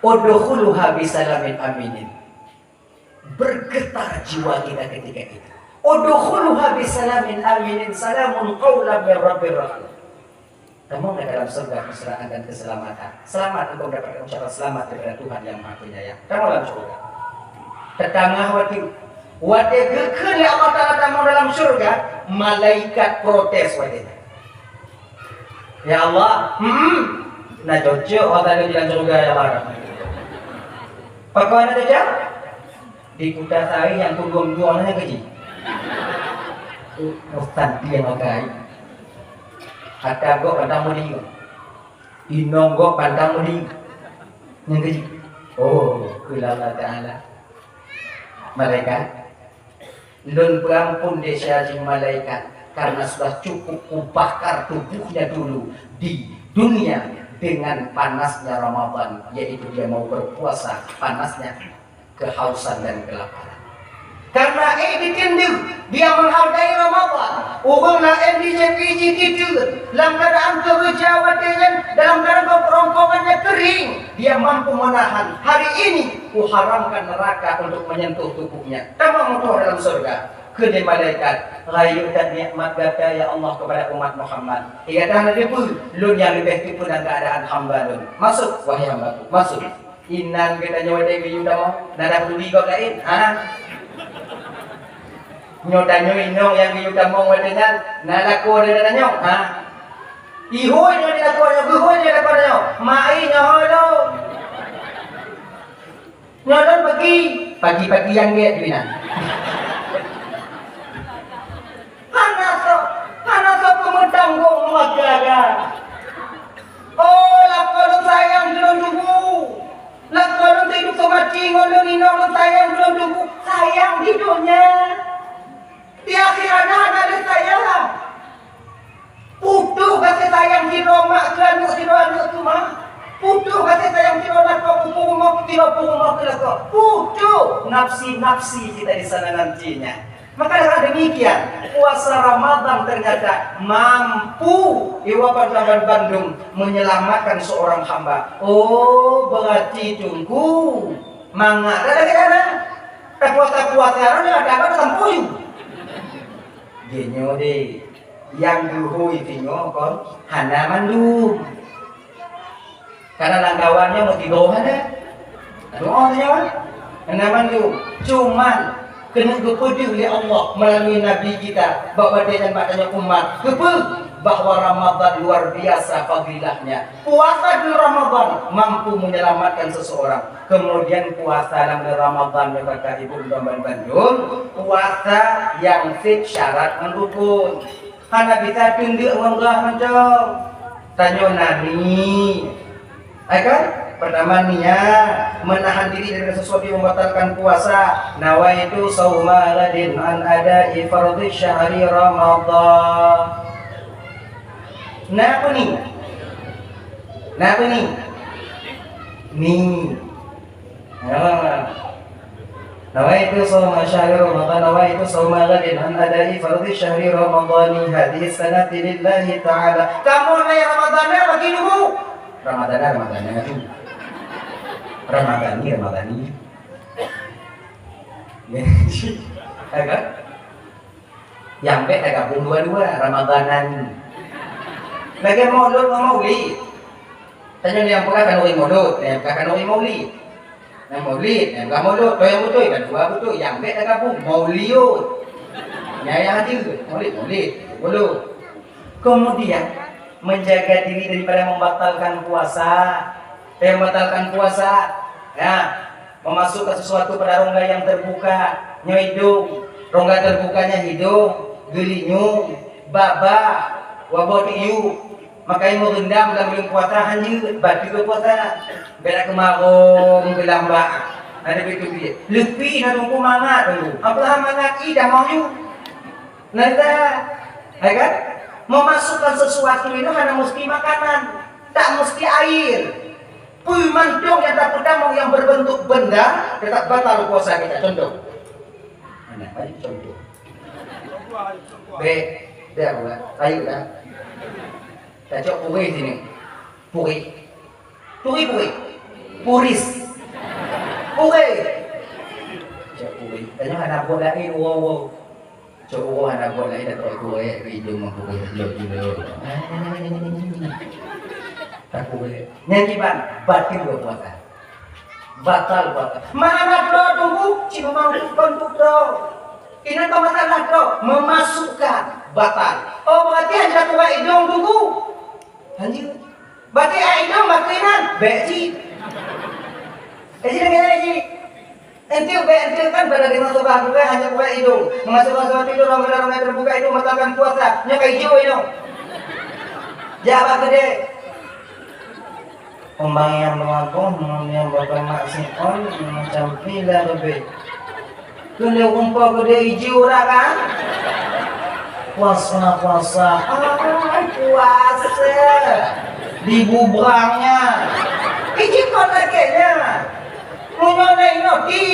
udkhuluha bisalamin aminin." Bergetar jiwa kita ketika itu. "Udkhuluha bisalamin aminin, salamun qaulan mir rabbir rahim." Tamong dalam surga keselamatan dan keselamatan. Selamat, engkau mendapatkan ucapan selamat daripada Tuhan yang Maha Penyayang. Tamong dalam surga. Teutangah watèe, watèe geukheun lé Allah Taala tamong dalam surga, malaikat protes watèe nyan. Ya Allah, hmm, na cocok Allah Taala di dalam syurga, ya Allah. Pakon na cocok? Di Kuta Saréh nyang keudua-dua na keuji. Ustaz dia makai. Kata gok pantang mudi. Inong gok pantang mudi. Nyang keuji. Oh, keu Allah Taala. Malaikat. Lôn peuampun desya jih malaikat, karena sudah cukup kubakar tubuhnya dulu di dunia dengan panasnya Ramadan, yaitu dia mau berpuasa, panasnya kehausan dan kelaparan. Karena ék diteundeuk, dia menghargai Ramadan. Ureueng laén di J P J tideue lam keadaan keureuja watèe nyan, dalam keadaan kerongkongannya kering, dia mampu menahan. Hari ini kuharamkan neraka untuk menyentuh tubuhnya. Tamong meutuah dalam surga. Kheun lé malaikat, "Rayeuk that nikmat gata, ya Allah, kepada umat Muhammad. Gata hana teupeue, lôn nyang leubeh teupeue dan keadaan hamba lôn. Masuk, wahai hamba-Ku, masuk." Inan geutanyoe watèe geuyue tamong, na tapeudubi gob laén? Ha? Nyoe tanyoe inong nyang geuyue tamong watèe nyan, na lakoe nyoe tanyoe? Ha? Ihôi nyoe di lakoe nyoe, geuhôi nyoe di lakoe nyoe. Mai nyoe hôi lôn. Nyoe lôn pagi, pagi-pagi nyang gèt jih nyan. Hana soe, hana soe peumeutanggong meugaga. Oh, lakoe lôn sayang di lôn tuboh. Lakoe lôn hidup seumati ngon lôn inong lôn sayang di lôn tuboh. Sayang di donya. Di akhirat hana lé sayang. Putôh gaséh sayang sidroe mak keu aneuk, sidroe aneuk keu mak. Putôh gaséh sayang sidroe lakoe keu peurumoh, sidroe peurumoh keu lakoe. Putôh nafsi-nafsi kita di sana nantinya. Maka dengan demikian, puasa Ramadan ternyata mampu iwapan lawan bandum menyelamatkan seorang hamba. Oh, berarti Teungku mangat dah lagèe nyan. Tapuasa-puasa nyoe ada apa sampoe? Geutanyoe deh, nyang geuhôi singoh kon hana mandum. Karena lam kawan nyoe meusidroe hana. Doa nyoe hana mandum. Cuman keuneuk geupeudeuh lé Allah melalui Nabi kita bak watèe nyan bak tanyoe umat. Keupeue? Bahwa Ramadan luar biasa fadilahnya. Puasa di Ramadan mampu menyelamatkan seseorang. Kemudian puasa lam bulan Ramadan nyoe kakak ibu dan bandum, puasa nyang sép syarat ngon rukun. Hana bisa teundeuk ngon gah mantong. Tanyoe na ni. Hai kan? Pertama niat, menahan diri dari sesuatu yang membatalkan puasa. Nawaitu sauma ghadin an ada'i fardhi syahri Ramadan. Na apa ni? Na apa ni? Ni. Ha. Nawaitu shauma syahri Ramadan, nawaitu shauma ghadin an ada'i fardhi syahri Ramadani hadhihi sanati lillahi ta'ala. Kamoe na Ramadana bagi dulu. Ramadana, Ramadana tu. Ramadani, Ramadani. Ya kan? Nyang bèk tagabong dua-dua, Ramadhanan. Lagèe Maulud ngon Maulid. Tanyoe nyang peugah khanuri Maulud, nyang peugah khanuri Maulid. Nyang Maulid, nyang peugah Maulud, toh nyang beutôi, kan dua beutôi, nyang bèk tagabong, Mauliud. Nyang, nyang hati, Maulid, Maulid, Maulud. Kemudian, menjaga diri daripada membatalkan puasa. Membatalkan puasa, ya, memasukkan sesuatu pada rongga yang terbuka, nyoe hidung, rongga terbukanya hidung, Geulinyueng, baba, waboh tiyup. Makajih meureundam lam buleuen puasa hanjeuet, bateue puasa. Bèk na keumarong, geulambak. Ada beuteubiet. Leupie na teungku mangat teungku. Apa mangat i dah mau yue. Nah, dah. Ya kan? Memasukkan sesuatu itu hana mesti makanan, tak mesti air. Peue mantong nyang tapeutamong nyang berbentuk benda tetap batal puasa kita. Contoh. Mana? Mari contoh. Bèk, dah buat. Ayo dah. Tacok purih sini. Purih. Purih, purih. Puris. Purih. Cok purih. Tanya hana buat lain, wow, wow. Cok uroe hana buat lain, dak ikut royak ke idong meukuréh lok jeuet. Takuréh. Nyan kiban, bateue puasa. Batal puasa. Mana droe tunggu, cit meumang kon droe. Inan ka masalah droe, memasukkan, batal. Oh, berarti hana kuréh idong tunggu. Hanjeuet. Bateue ai idong bateue inan, bèk cit. Eh, cit lagèe nyan cit. Enteuk bèk enteuk kan pada di masa bah bukan hanya buka idong. Masa-masa itu orang benar-benar terbuka itu mengatakan puasa. Nyoe ka ijo inong. Jak bak keudè. Umbang nyang meungaku, nyang beuteuma siôn, macam pila leubeh. Keu lheueh rumpok keudè ijo dak kan? Puasa, puasa. Ai, puasa. Di bubrangnya. Iji kon lagèe nyan. Meunyoe na inoe di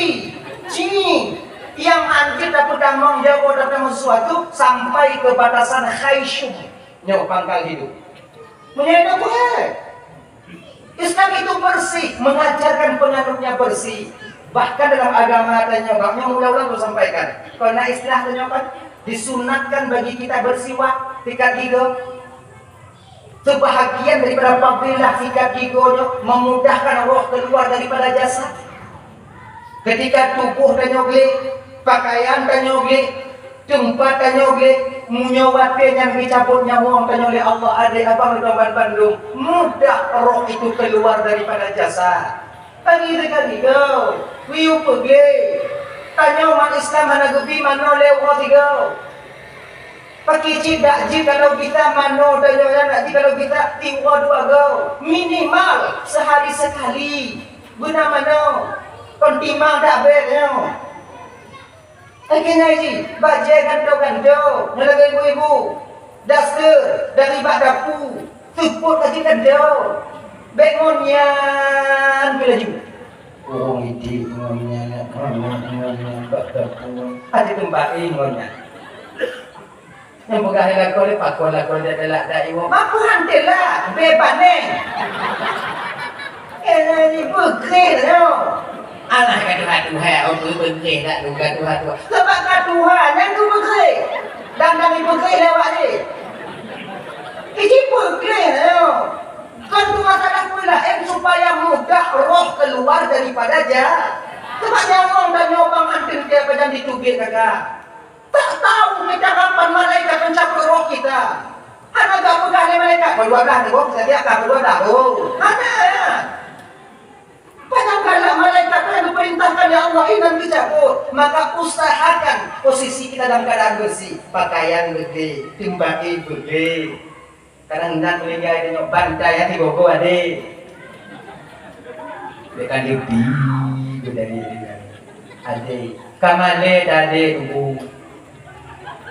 sini nyang hanjeuet tapeutamong jaroe tapeutamong sesuatu sampai ke batasan khaisum. Nyoe pangkal hidup. Meunyoe na buhai. Islam itu bersih, mengajarkan penganutnya bersih. Bahkan dalam agama tanyoe, bak nyoe ulang-ulang kusampaikan. Karena istilah tanyoe kan disunatkan bagi kita bersiwak sikat gigi. Sebahagian daripada fadilah sikat gigi nyoe memudahkan roh keluar daripada jasad. Ketika tuboh tanyoe gleh, pakaian tanyoe gleh, teumpat tanyoe gleh, meunyoe watèe nyan geucabot nyawöng tanyoe lé Allah, adé abang lé tuan bandum, mudah roh itu keluar daripada jasad. Pagi teuka tiga, wiyu peugleh. Tanyoe umat Islam hana geubi manoe lé uroe tiga. Pakri cit dak jeuet kalau bisa manoe tanyoe nyan dak jeuet kalau bisa tiep uroe dua go. Minimal sehari sekali. Beuna manoe. Kon timang dak bèk nyoe. Lagèe nyan jih, bajèe gantoe-gantoe, nyoe lagèe ibu-ibu, daster, dari bak dapu, seupôt lagèe gantoe. Bèk ngon nyan pih laju. Ureueng idik ngon nyan, ngon nyan, ngon nyan, bak dapu. Até teumpat, eh, ngon nyan. Nyang peugah lé lakoe lé pakon lakoe jak teulak dak iwoe. Mapeue han teulak? Bèe panèh. Eh, ni beugreh nyoe. Alah ka tuha-tuha, oh, beugreh dak tu ka tuha-tuha. Sebab ka tuha, nyan tu beugreh. Dan kami beugreh lé awak jih. Iji beugreh nyoe. Kan tu masalah peue laén supaya mudah roh keluar daripada ja-, sebab nyawöng tanyoe bang anteuk tiep pajan diteubiet kakak. Tak tahu kita kapan malaikat mencabut roh kita. Hana gak peugah lé malaikat, "Pukul dua belas ni, Bang, saya lihat dah pukul dua belas." Oh, hana. Padahal malaikat tu yang diperintahkan oleh Allah ini nanti cabut. Maka usahakan posisi kita dalam keadaan bersih. Pakaian bersih, tempat bersih. Kadang-kadang meuninggai tanyoe bantai hati gogo adé. Dia kan dia bi, dia dari dia. Adé, ka malèe dah adé tunggu.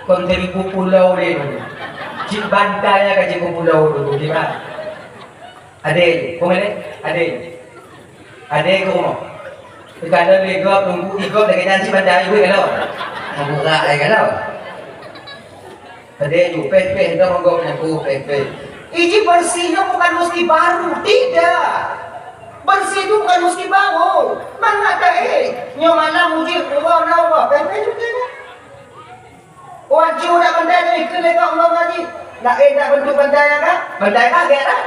Kon seribu pulau dia tunggu. Cit bantai ka seribu pulau tunggu, di mana? Adé, kau malèe? Adé. Adé keu rumoh. Teuka lom lé gob, teungku, i gob lagèe nyan cit bantai, weh, ka lom. Meuburak, eh, ka lom. Adé ju, pèh-pèh, dong gob nyan, oh, pèh-pèh. Iji bersih nyoe bukan mesti baru, tidak. Bersih itu bukan mesti baru. Mangat dah, eh, nyoe malam uji, Allah, Allah, pèh-pèh juga, kan? Wajib dak bantai nyoe ikeu lé gob ngon ngaji. Laén dak bentuk bantai nyan ka? Bantai kaget dak?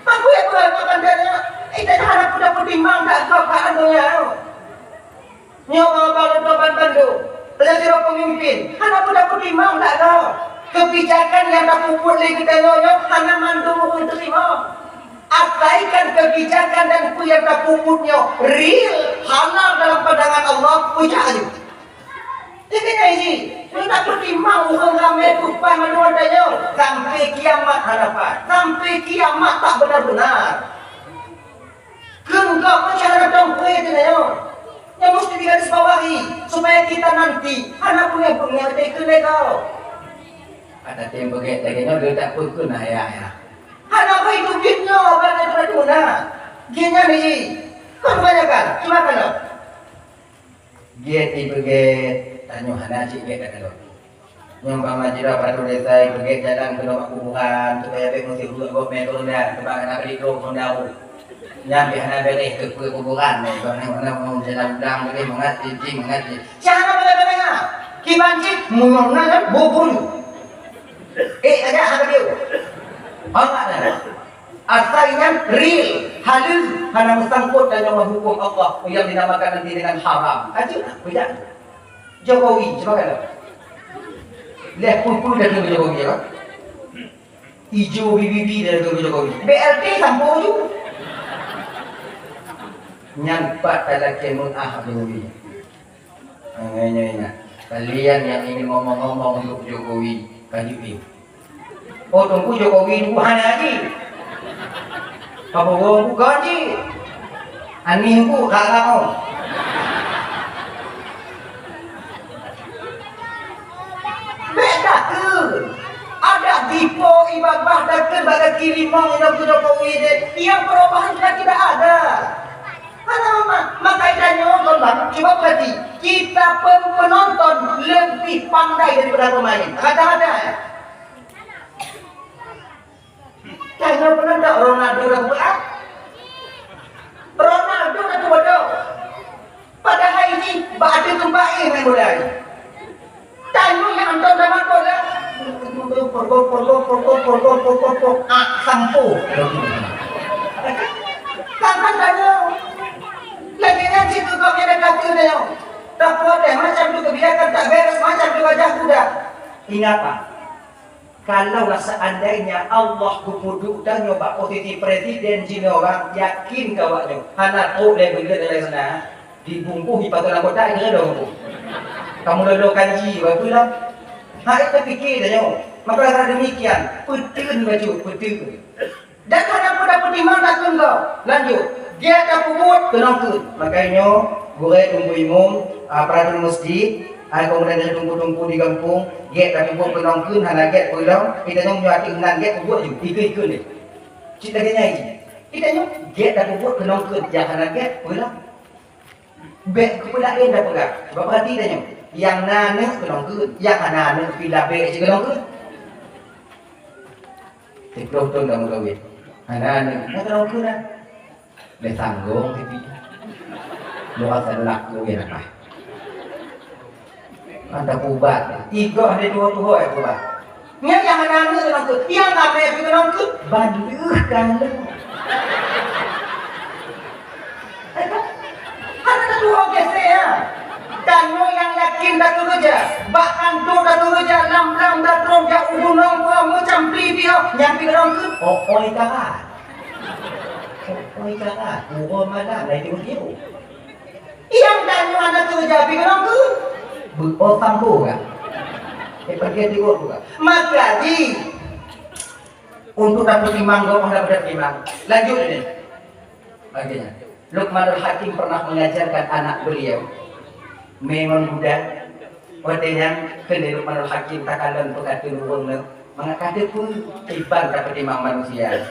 Apa ya buat bantai nyoe? Eh, dak hana peue dak peutimang dak gob ka anu nyan. Nyoe bang-bang leutoban bandum. Tanya sidroe pemimpin, hana peue dak peutimang dak gob. Kebijakan nyang tapeubuet lé geutanyoe nyoe hana mandum ureueng teurimong. Abaikan kebijakan dan peue nyang tapeubuet nyoe real, halal dalam pandangan Allah, peujak aju. Tapi nyan jih, nyoe tapeutimang ureuëng ramé peue paih mandum tanyoe, sampai kiamat hana paih, sampai kiamat tak benar-benar. Keu gob meucahya dong peue teuh nyoe. Nyang meusti digarisbawahi, supaya kita nanti hana beungéh-beungéh watée keuneuk gob. Ada tem beugét lagée nyoe, leutak peue keu na ya-ya. Hana beuitu gét nyoe, hana teupeue na. Gét nyan jih. Kon kebanyakan, cuma kalau. Gét ipeugét, tanyoe hana cit gét takalon. Nyoe umpama jih droe padum desa ipeugét jalan keunoe bak kuburan, supaya bék meusihuek gob mé keu unda, teuma hana bri droe keu unda. Nyan pih hana beureh keu peue kuburan, nyoe bak nyoe, nyoe, nyoe jalan ulang teuh mangat jih, jih mangat jih. Cit hana beureh-beureh ha. Kiban cit meunyoe na kan bubun. Eh, aja hana dia. Hana ada. Asai nyan real, halal, hana meusangkot dan ngon hukum Allah yang dinamakan nanti dengan haram. Aja, bejak. Jokowi, cuba kata. Leh peue-peue dah kena Jokowi, ya, kan? Ijo bibi-bibi dah kena Jokowi. B L T sampo ju. Nyan pat talakée meuah Jokowi. Nyoe, nyoe, nyoe. Kalian yang ingin ngomong-ngomong untuk Jokowi, ka jeuet. Oh, Teungku Jokowi tu hana jih. Prabowo bukan jih. Anies bu ka kamoe. Beda tu. Ada dipo ibabah datang bak kaki limong inong ke Jokowi deh. Yang perubahan sudah tidak ada. Hana mama, maka tanyoe kon bang, cuba perhati, kita pun penonton lebih pandai daripada pemain. Kadang-kadang, eh. Tanyoe pernah tak Ronaldo dah buat? Ronaldo dah buat dah. Padahal ini bak ada tempat eh main bola ni. Tanyoe nyang nonton dalam bola. Porgok, porgok, porgok, porgok, porgok, porgok. Ah, sampo. Kan, kan tanyoe. Lagèe nyan cit keu gobnyan dah kata tanyoe. Taprotes macam tu, kebijakan tak beres macam tu, wajah kuda. Ingat, Pak, kalaulah seandainya Allah geupeuduek tanyoe bak posisi presiden jinoe, orang yakin keu awaknyoe hana trok lé beungèh dari sana. Dibungkus, dipatong lam kotak, kira dong tu. Kamu lolo kanji, bagus lah. Hai, terfikir dah nyoe. Maka rasa demikian, peuteueun bacut, peuteueun. Dan hana pun dapeutimang takheun gob. Lanjut. Gèt tapeubuet keunong kheun. Maka nyoe, gurèe teungku imum, ah, peuratoran meuseujid, ah, kemudian dari teungku-teungku di gampông, gèt tapeubuet keunong kheun, hana gèt peulom, kita nyoe meunyoe até meunan gèt peubuet ju, ikheun-ikheun deh. Cit lagèe nyan jih. Kita nyoe gèt tapeubuet keunong kheun, nyang hana gèt peulom. Bèk keupeue laén tapeugah. Cuba peurati tanyoe. Nyang na aneuk keunong kheun, nyang hana aneuk pih labèk cit keunong kheun. Siplôh thôn ka meukawen. Hana aneuk, na keunong kheun na. Lé sanggong tapi. Luar sana laku ya nak. Anda pubat. Igoh ada dua tuho ya pubat. Nyan nyang hana aneuk keunong kheun, nyang ramè pih keunong kheun, ban lheueh ka lheueh. Hana tatuho gesek, ya. Tanyoe nyang yakin takeureuja, bak kantô takeureuja, lam blang datrom jak u gunong, meucam pri pih, nyan pih keunong kheun, oh, oi karat. Oh, oi karat, uroe malam, lai teubiet. Nyang tanyoe hana keureuja pih keunong kheun. Beuo sampoe ka. Eh, pergi tiwok buka. Maka jih, untuk tapeutimang gob hana beutimang. Lanjut ini. Akhirnya, Luqmanul Hakim pernah mengajarkan anak beliau, mé ngon guda. Watèe nyan kheun lé Luqmanul Hakim takalon peukateun ureueng nyoe, mangat ka teupeue kiban tapeutimang manusia.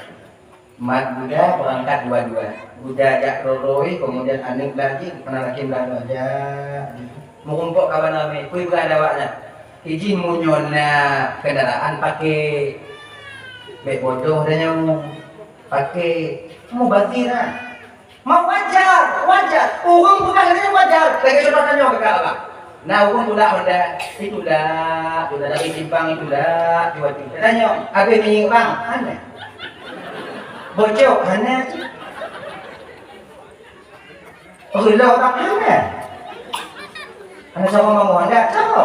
Mat guda beurangkat dua-dua. Guda jak roi-roi, keumudian aneuk lagi, peunanak laki meulalu jak. Meurumpok kawan ramè, kui beurada awaknyan. Ijih meunyoe na keundaraan paké. Bèk bodoh tanyoe. Paké. Mubazir na. Mau wajar, wajar. Ureueng peugah lagèe nyan wajar. Lagèe contoh tanyoe keu Abah. Na ureueng tulak Honda, itulak, tulak dari simpang itulak, tiwa-tiwa. Tanyoe, "Abéh minyeuk bang?" Hana. Bocok, hana. Reulôh bang, hana. Hana sama mama, hana sama.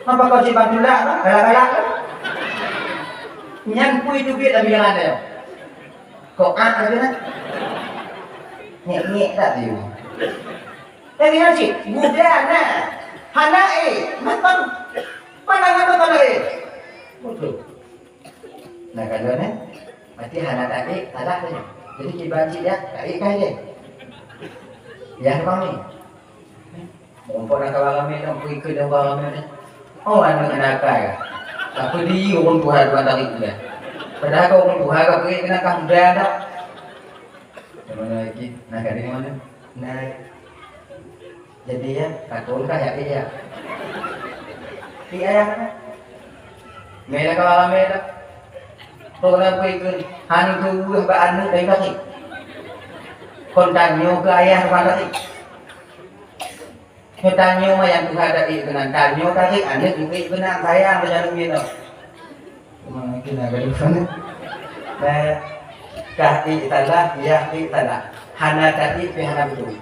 Apa kau simpang tulak bang? Galak-galak kan? Nyan pui teubiet lam bilangan dia. Kok ah lagi nak? Nyek-nyek tak tu. Lagi nasi, guda na. Hana ék, mantong. Pandangan mantong hana ék. Beutôi. Nah, kalau ni, berarti hana taék, salah tu. Jadi, kiban cit ya, taék kah dia? Ya, bang ni. Mumpung nak kawan ramai tu, aku ikut dia orang ramai tu. Oh, anak nakal. Tapi dia orang tuha tuan tarik dia. Padahal kau orang tuha, kau pergi kena kah muda dah. Di mana lagi? Nah, kat mana? Nah. Jadi ya, takut kah ya dia? Di ayah kan? Mela kawan ramai dah. Kau nak pergi ke? Hana tu bak anak dari kaki. Kon tanyoe ke ayah tuan tarik. Tanyoe mah nyang tuha taék keunan, tanyoe tarék aneuk taék keunan, sayang teuh aneuk nyoe. Cuma mungkin ada di sana. Eh, kah ék salah, yah ék salah. Hana taék pih hana beutôi.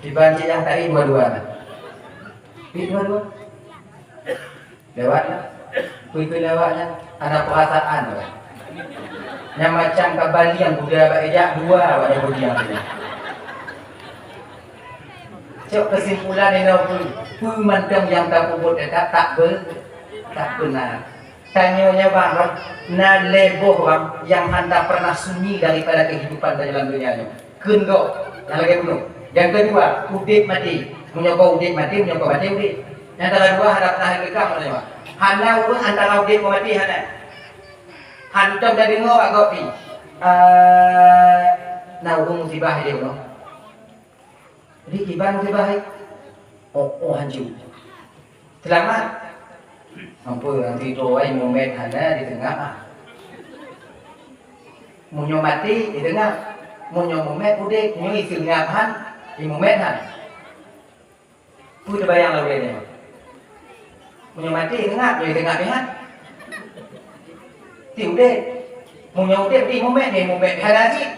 Kiban cit nyang taék dua-dua na. Ék dua-dua. Lewat lah. Kui-kui lewat nyan, hana peurasaan awak. Nyang macam ka baliang guda bak ijak dua awak nyang beudiang nyan. Cok keusimpulan inoe peue, peue mantong nyang tapeubuet nyan tak, tak be-, tak beuna. Tanyoe nyoe bang, na lhèe boh bang nyang hana pernah sunyi daripada kehidupan tanyoe lam donya nyoe. Kheun gob, nyang lagèe bunoe. Nyang keudua, udép maté. Meunyoe gob udép maté, meunyoe gob maté udép. Nyang teuka dua hana pernah geukam meunyoe. Hana ureueng antara udép ngon maté hana. Hantom tadeungoe bak gob pih. Eh, na ureueng musibah di bunoe. Jadi kiban musibah hai. Oh, oh hancu. Seulamat. Ampôn, nanti tu awai mumet hana di teungap ah. Meunyoe maté, di teungap. Meunyoe mumet udép, nyoe iseungap han, imumet han. Peue teubayang lagèe nyoe? Meunyoe maté, teungap, nyoe teungap nyan. Ti udép. Meunyoe udép, ti mumet, nyoe mumet. Hana cit.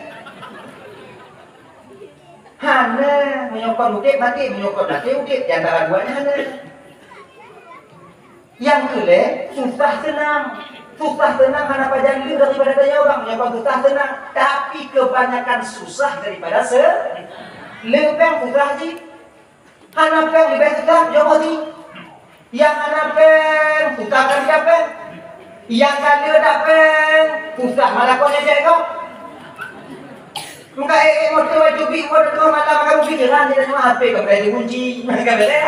Hana, meunyoe kon udép, maté, meunyoe kon maté, udép. Di antara dua nyan hana. Nyang keu lhèe, susah seunang. Susah seunang hana pajan le daripada tanyoe bang, meunyoe kon susah seunang. Tapi kebanyakan susah daripada se-, le péng susah jih. Hana péng leubeh susah, joh boh jih. Nyang hana péng, susah ka jijak péng. Nyang ka le na péng, susah malah kon jijak gob. Muka ék-ék moto, cubi, moto, malam makan pikiran jih tanyoe, H P ka bèk dikunci, ka bèk lé.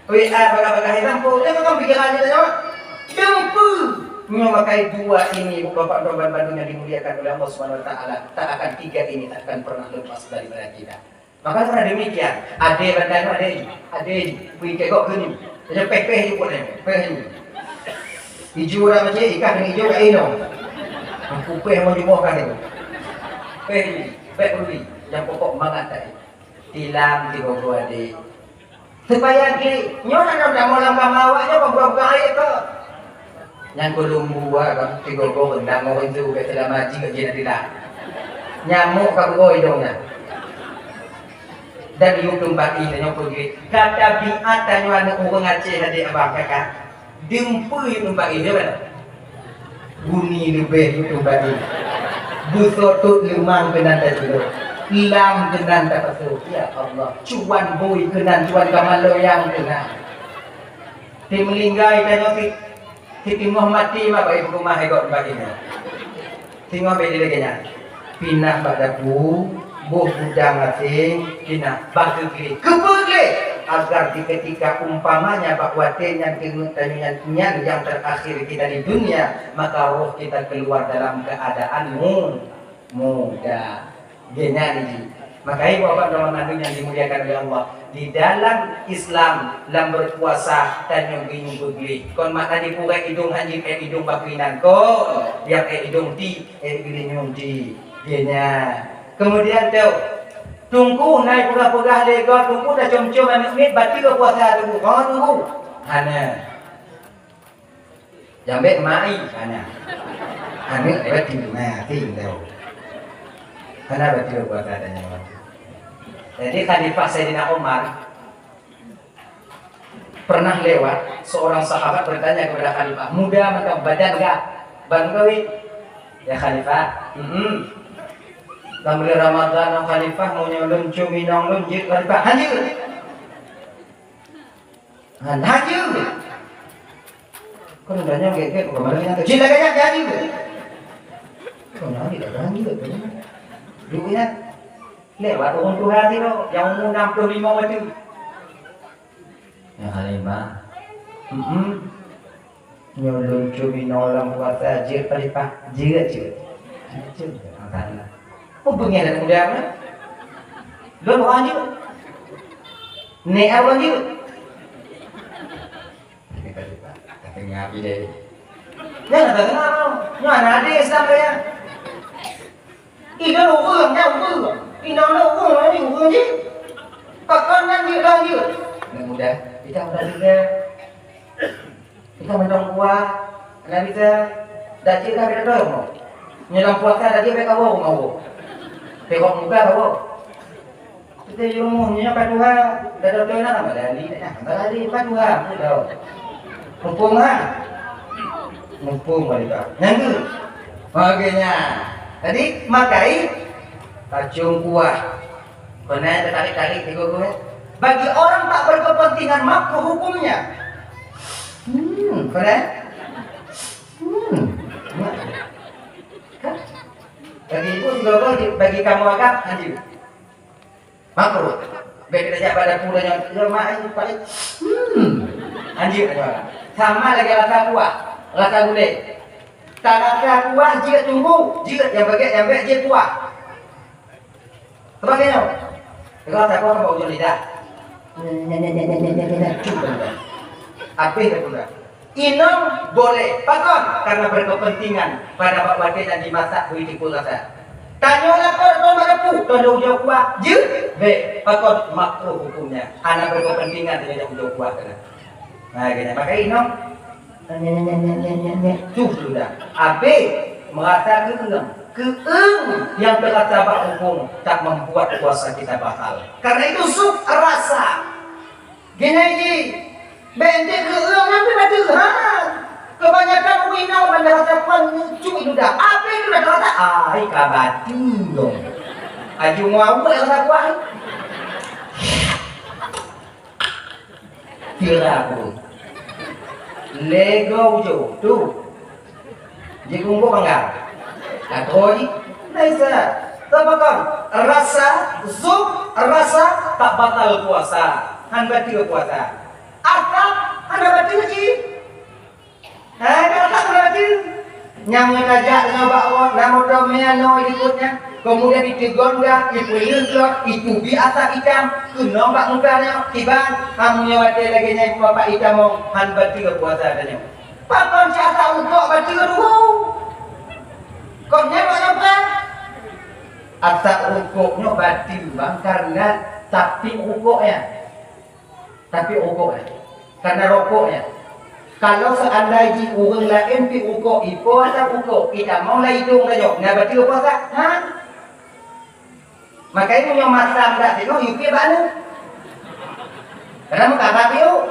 W A bagah-bagah hilang, po, dia makan pikiran jih tanyoe. Deungpu. Nyoe makai dua ini, bapak dan bandum yang dimuliakan oleh Allah Subhanahu wa Taala, tak akan tiga ini tak akan pernah lepas daripada kita. Maka karena demikian, adé bandar nyoe adé, adé, pui kegok keu nyoe. Jadi peh-peh jipot nyoe, peh nyoe. Ijo dah macam ikah dengan ijo kat inoe. Aku peh mau jumpa kah tu. Peh nyoe, peh peduli. Yang pokok mangat tadi. Tilam tiga-tiga adé. Supaya di nyoe nak dah mau lam kama awak nyoe buka-buka air ke. Nyang keu lôn buwa kan, tiga-tiga rendang orang tu, bèk teulama jih kat jinak dilah. Nyamok ka beuroi dong nyan. Dan yue teumpat ih tanyoe peugét. Ka tabiat tanyoe aneuk ureueng Aceh adé abang kakak. Deungpu yue teumpat ih, ya kan? Bunyi leubeh yue teumpat ih. Beusotot leumang keunan tajeulok. Lam keunan tapasoe. Ya Allah. Cuan bui keunan, cuan kamaloyang keunan. Ti meulinggai tanyoe ti. Siteungoh maté mah bak ibu keumah i gob bak inong. Singoh bèk lagèe nyan. Pinah bak dapu, boh gudang gasien, pinah bak keu gleh. Keupeue gleh? Agar di ketika umpamanya bak watèe nyan teungeut tanyoe nyan, nyan yang terakhir kita di dunia, maka roh kita keluar dalam keadaan mu-, muda. Geuhnyan jih. Maka ibu bapak dan mama yang dimuliakan oleh Allah, di dalam Islam, lam berpuasa, tanyoe geuyue beugleh. Kon makna jipurèk idong han jeuet idong bak inan. Kon, nyang èk idong ti, èk geulinyueng ti. Geuhnyan. Kemudian tu, Teungku na peugah-peugah lé gob, Teungku na com-com aneuk miet, bateue puasa Teungku. Kon Teungku. Hana. Jambek mai, hana. Aneuk lewat pintu mati, tahu. Hana beutôi puasa dan nyawa. Jadi Khalifah Sayyidina Umar pernah lewat, seorang sahabat bertanya kepada Khalifah, "Muda mantong, badan gak?" "Ban gawe." "Ya Khalifah." "Hmm. Lam bulan Ramadan, Khalifah, meunyoe lôn com inong lôn jeuet, Khalifah." "Hanjeuet." Hana jeuet. Kon udah nyan gét-gét, bukan malam nyan. Cit lagèe nyan jadi. Kon nyan jadi lagèe nyan. Duit nyan. Lewat ureueng tuha sidroe, nyang umu enam puluh lima bacut. Nyang halimah. Hmm. Nyoe lôn cuma inoe lam puasa jeuet palipah. Jeuet, jeuet. Jeuet, jeuet. Alhamdulillah. Oh, beungèh dah muda mana? Lôn orang jeuet. Nek orang jeuet. Katanya api deh. Jangan tak kenal. Mana ada Islam kaya? Inoe ureueng, nyan ureueng. Inoe ureueng, nyan ureueng jih. Pakon nyan jih, dong jih. Anak muda, kita muda juga. Kita mantong kuah. Anak kita, dah cik dah kita dong. Nyoe lam puasa dah cik bèk kawo, kawo. Tengok muka kawo. Kita di rumah, nyoe patuha. Dah dong na, dah di, dah di patuha. Mumpung ha. Mumpung wanita. Nyang tu. Makanya. Jadi, makai pacung kuah. Kena tertarik-tarik tiga kuah. Bagi orang tak berkepentingan, makruh hukumnya. Hmm, kena? Hmm. Bagi ibu tiga kuah, bagi kamu agak, nanti. Makruh. Bèk kita jak pada pula nyoe, ya, mak, ini paling, hmm. Anjir, sama lagi rasa kuah, rasa gulai. Tak rasa kuah, jeuet tunggu, jeuet nyang bèk, nyang bèk jeuet kuah. Sebagai nyoe. Rasa kuah sama ujung lidah. Habis dah pula. Inong boleh. Pakon? Karena berkepentingan pada bak watèe nyan dimasak beu jipeu rasa. Tanyoe lapor kon bak dapu, kon ujoe kuah, jeuet? Bèk. Pakon? Makruh hukumnya. Hana berkepentingan tanyoe jak ujoe kuah keunan. Nah, kena pakai inong. Tuh sudah. Habis merasa keueung. Keueung yang terasa bak hukôm tak membuat puasa kita batal. Karena itu sub rasa. Gini ji, bèk keueung nyan pih bateue, ha. Kebanyakan ureueng inong ban rasa kuah nyucuk i ludah. Api ludah rasa, ai ka bateue dong. Aju muaweuek rasa kuah. Kira aku. Lego ujo tu. Jikumbuk bangga. Atau ji, laisa. Tapi kan rasa, zuk, rasa tak batal puasa. Han bateue puasa. Asap hana bateue ji. Hana asap hana bateue. Nyang meunajak nyoe bak Allah, na moto meunoe likot nyan. Kemudian iteugong dah, ipeuleueh glok, itubi asap itam, keunong bak muka nyoe, kiban, amun nyoe watèe lagèe nyan bapak itam, han bateue puasa tanyoe. Pakon cit asap rukok bateue dulu? Kok nyan kok nyoe prang? Asap rukok nyoe bateue, bang, karena tapi rukok nyan. Tapi rukok nyan. Karena rokok nyan. Kalau seandai jih ureueng laén pi rukok, ipo asap rukok, itamong lam idong tanyoe, nyan bateue puasa? Ha? Makanya meunyoe masam dak tengok, yue piep bak anu. Karena meukabat yue.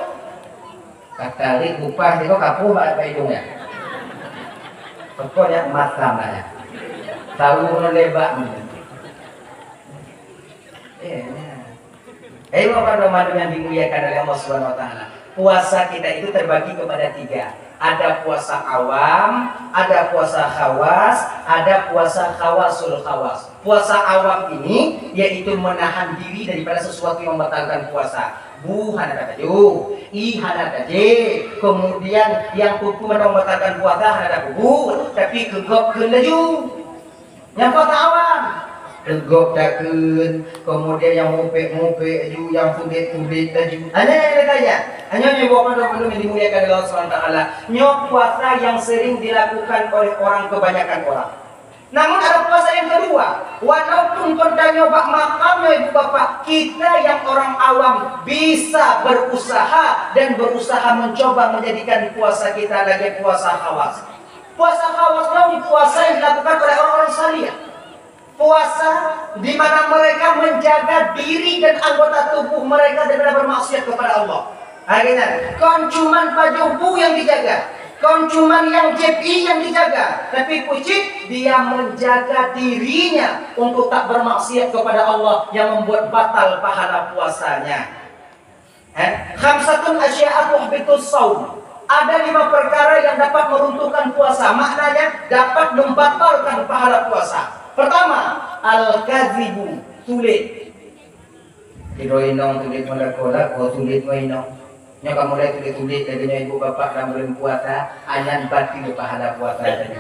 Katarik kupas tengok kapôh bak, bak idong nyan. Pokoknya masam dak nyan. Tahu ngon lebak ni. Eh, nyan. Hei, Bapak dan Ibu yang dimuliakan oleh Allah Subhanahu wa Ta'ala. Puasa kita itu terbagi kepada tiga. Ada puasa awam, ada puasa khawas, ada puasa khawasul khawas. Puasa awam ini yaitu menahan diri daripada sesuatu yang membatalkan puasa. Bu hana tapajoh, i hana taje, kemudian yang kuku membatalkan puasa hana tapubuet, tapi keu gob kheun laju. Nyang puasa awam, teugok takheun, kemudian nyang mupék-mupék laju, nyang pudét-pudét laju. Hanya nyang tanya, hanya nyoe buah mandum-mandum yang dimuliakan oleh Allah Subhanahu wa Taala. Nyoe puasa yang sering dilakukan oleh orang, kebanyakan orang. Namun ada puasa yang kedua. Walaupun kon tanyoe bak makam nyoe ibu bapak, kita yang orang awam bisa berusaha dan berusaha mencoba menjadikan puasa kita lagi puasa khawas. Puasa khawas nyoe puasa yang dilakukan oleh orang-orang saleh. Puasa di mana mereka menjaga diri dan anggota tubuh mereka daripada bermaksiat kepada Allah. Akhirnya, kon cuman pajoh bu yang dijaga, kon cuman yang jepi yang dijaga, tapi pucit dia menjaga dirinya untuk tak bermaksiat kepada Allah yang membuat batal pahala puasanya. Eh, khamsatun asya'a tuhbitus shaum. Ada lima perkara yang dapat meruntuhkan puasa, maknanya dapat membatalkan pahala puasa. Pertama, al-kadzibu, tuléh. Sidroe inong tuléh ngon lakoe, lakoe tuléh ngon inong. Nyoe ka mulai tuléh-tuléh lagèe nyoe ibu bapak lam buleuen puasa, nyan batal pahala puasa tadi.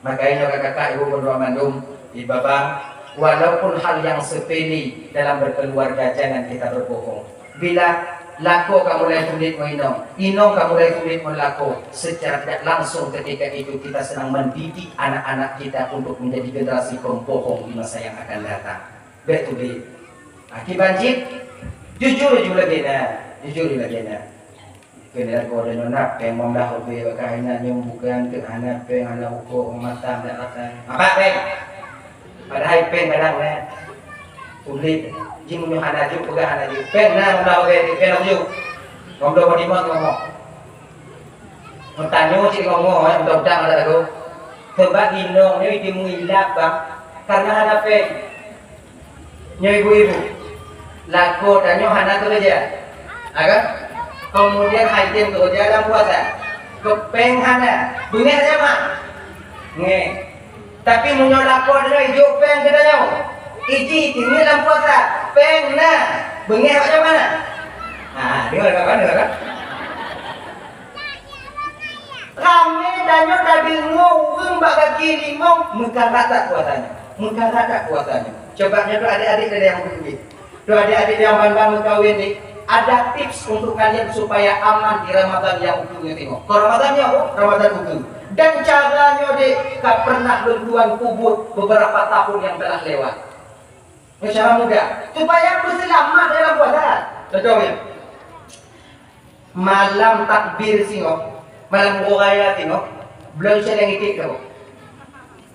Makanya kakak-kakak, ibu-ibu mandum di babang, walaupun hal yang sepele dalam berkeluarga, jangan kita berbohong. Bila lakoe ka mulai tuléh ngon inong, inong ka mulai tuléh ngon lakoe, secara tidak langsung ketika itu kita sedang mendidik anak-anak kita untuk menjadi generasi pembohong di masa yang akan datang. Bèk tuléh. Akiban cit, jujur ju lagèe na, jujur ju lagèe na. Keuneuk lakoe tanyoe na péng, meunyoe lam ubé bak hana nyoe bukan, keu hana péng, hana ukoe, mata dak rata. Apa péng? Padahai péng kadang na. Tuléh, jih meunyoe hana jok, peugah hana jok. Péng na, meunyoe lam ubé, péng lom jok. Ngom dua puluh lima ngomong. Meutanyoe cit ngomong, eh, mudah-mudahan ada lagu. Sebab inong nyoe jimeulilap, bang, karena hana péng. Nyoe ibu-ibu, lakoe tanyoe hana keureuja, ha kan? Keumudian han tem keureuja lam puasa, keu péng hana, beungèh saja mak. Nge. Tapi meunyoe lakoe tanyoe ijok péng keu tanyoe, iji teungeut lam puasa, péng na, beungèh macam mana? Ha, dengar kan, dengar kan? Ramé tanyoe tadeungoe ureueng bak gaki limong meukarat that puasanyoe. Meukarat that puasanyoe. Coba nyoe tu adik-adik dari yang ukeue. Tu adik-adik yang ban-ban meukawen ni, ada tips untuk kalian supaya aman di Ramadan yang ukeue nyoe tengok. Keu Ramadan nyoe, oh, Ramadan ukeue. Dan cara nyoe dek ka pernah lôn tuan peubuet beberapa tahun yang telah lewat. Nyoe cara mudah. Supaya peuseulamat dalam puasa. Contohnya, malam takbir singoh, malam uroe raya singoh, bloe céléng iték saboh.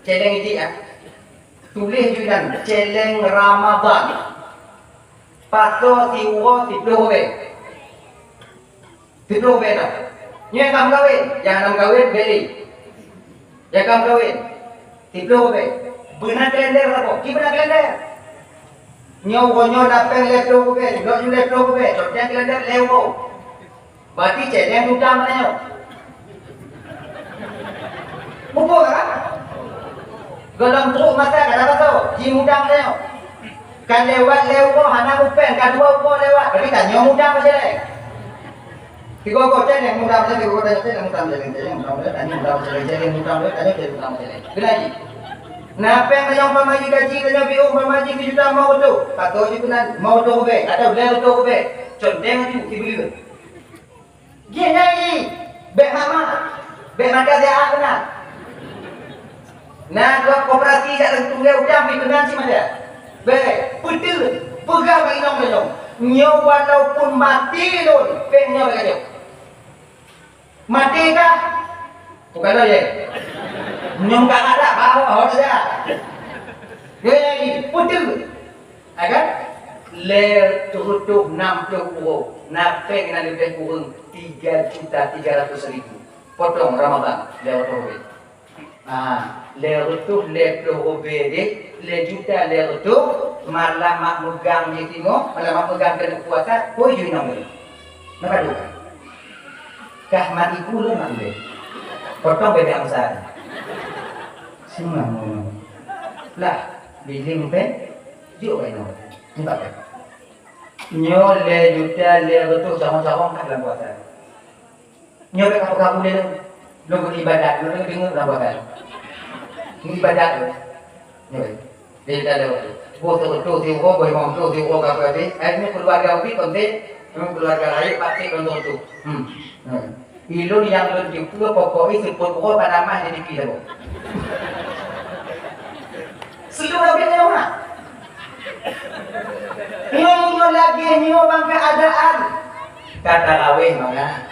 Céléng iték, ah. Tuléh ju inan, céléng Ramadan. Pasoe siuroe siploh ribèe. Siploh ribèe tau. Nyoe ka meukawen, nyang hana meukawen, beli. Nyang ka meukawen, siploh ribèe. Beuna kalender saboh, ci beuna kalender. Nyoe uroe nyoe na péng lhèe ploh ribèe, nyoe lhèe ploh ribèe, cok nyang kalender lhèe uroe. Berarti céléng mudang nyoe. Muphom kan? Gohlom trok masa ka dapat tu, jimudang nyoe. Kan lewat lhèe uroe hana mupéng, ka dua uroe lewat, berarti tanyoe mudang céléng. Tiga uroe céléng mudang, tiga uroe céléng mudang, céléng, céléng mudang, tanyoe mudang, céléng, céléng mudang, tanyoe céléng mudang, céléng. Keunan jih. Na péng tanyoe umpama jih gaji, tanyoe biôh umpama jih sijuta lima reutôh. Ka tô jih keunan lima reutôh ribèe, atau lhèe reutôh ribèe. Condeng aju sibuleuen. Jih nyan jih, bèk mak-mak, bèk mata siat keunan. Na, dua koperasi jak leueng tunggée udang pi keunan cit mada. Bèk, peuteuet, peugah bak inong lôn. Nyoe walaupun maté lôn, péng nyoe bèk kajok. Maté kah? Bukan lôn, ye. Nyoe ka ada, bawa ho saja. Ye, peuteuet. Hai kan? Lhèe reutôh nam ploh uroe, na péng na leubeh kureueng tiga juta tiga ratus ribu. Potong Ramadan, lhèe reutôh ribèe. Ha, lhèe reutôh lhèe ploh ribèe deh, lhèe juta lhèe reutôh, malam mak meugang jih singoh, malam mak meugang keuneuk puasa, pôi ju inong lôn. Na padub? Kah mat iku lôn mak lôn. Potong beda besar. Singoh ngono. Lah, biling péng, jok bak inong. Minta péng. Nyoe lhèe juta lhèe reutôh carông-carông ka lam puasa. Nyoe bèk kapeukabu lé lôn. Lôn beuibadat, lôn deungoe lam puasa. Ibadat lôn. Nyoe. Lhèe juta lhèe reutôh. Boh seureutôh siuroe, boh limong reutôh siuroe ka habéh. Ai nyoe keuluarga ubit kon teuh, nyoe keuluarga laén pasti kon teuh. Hmm. Hmm. Ilôn nyang lôn teupeue pokok jih seupôt uroe Panama jadi pi saboh. Seuleueng habéh nyoe, ha? Nyoe, nyoe lagèe nyoe bang keuadaan. Ka tarawéh mangat.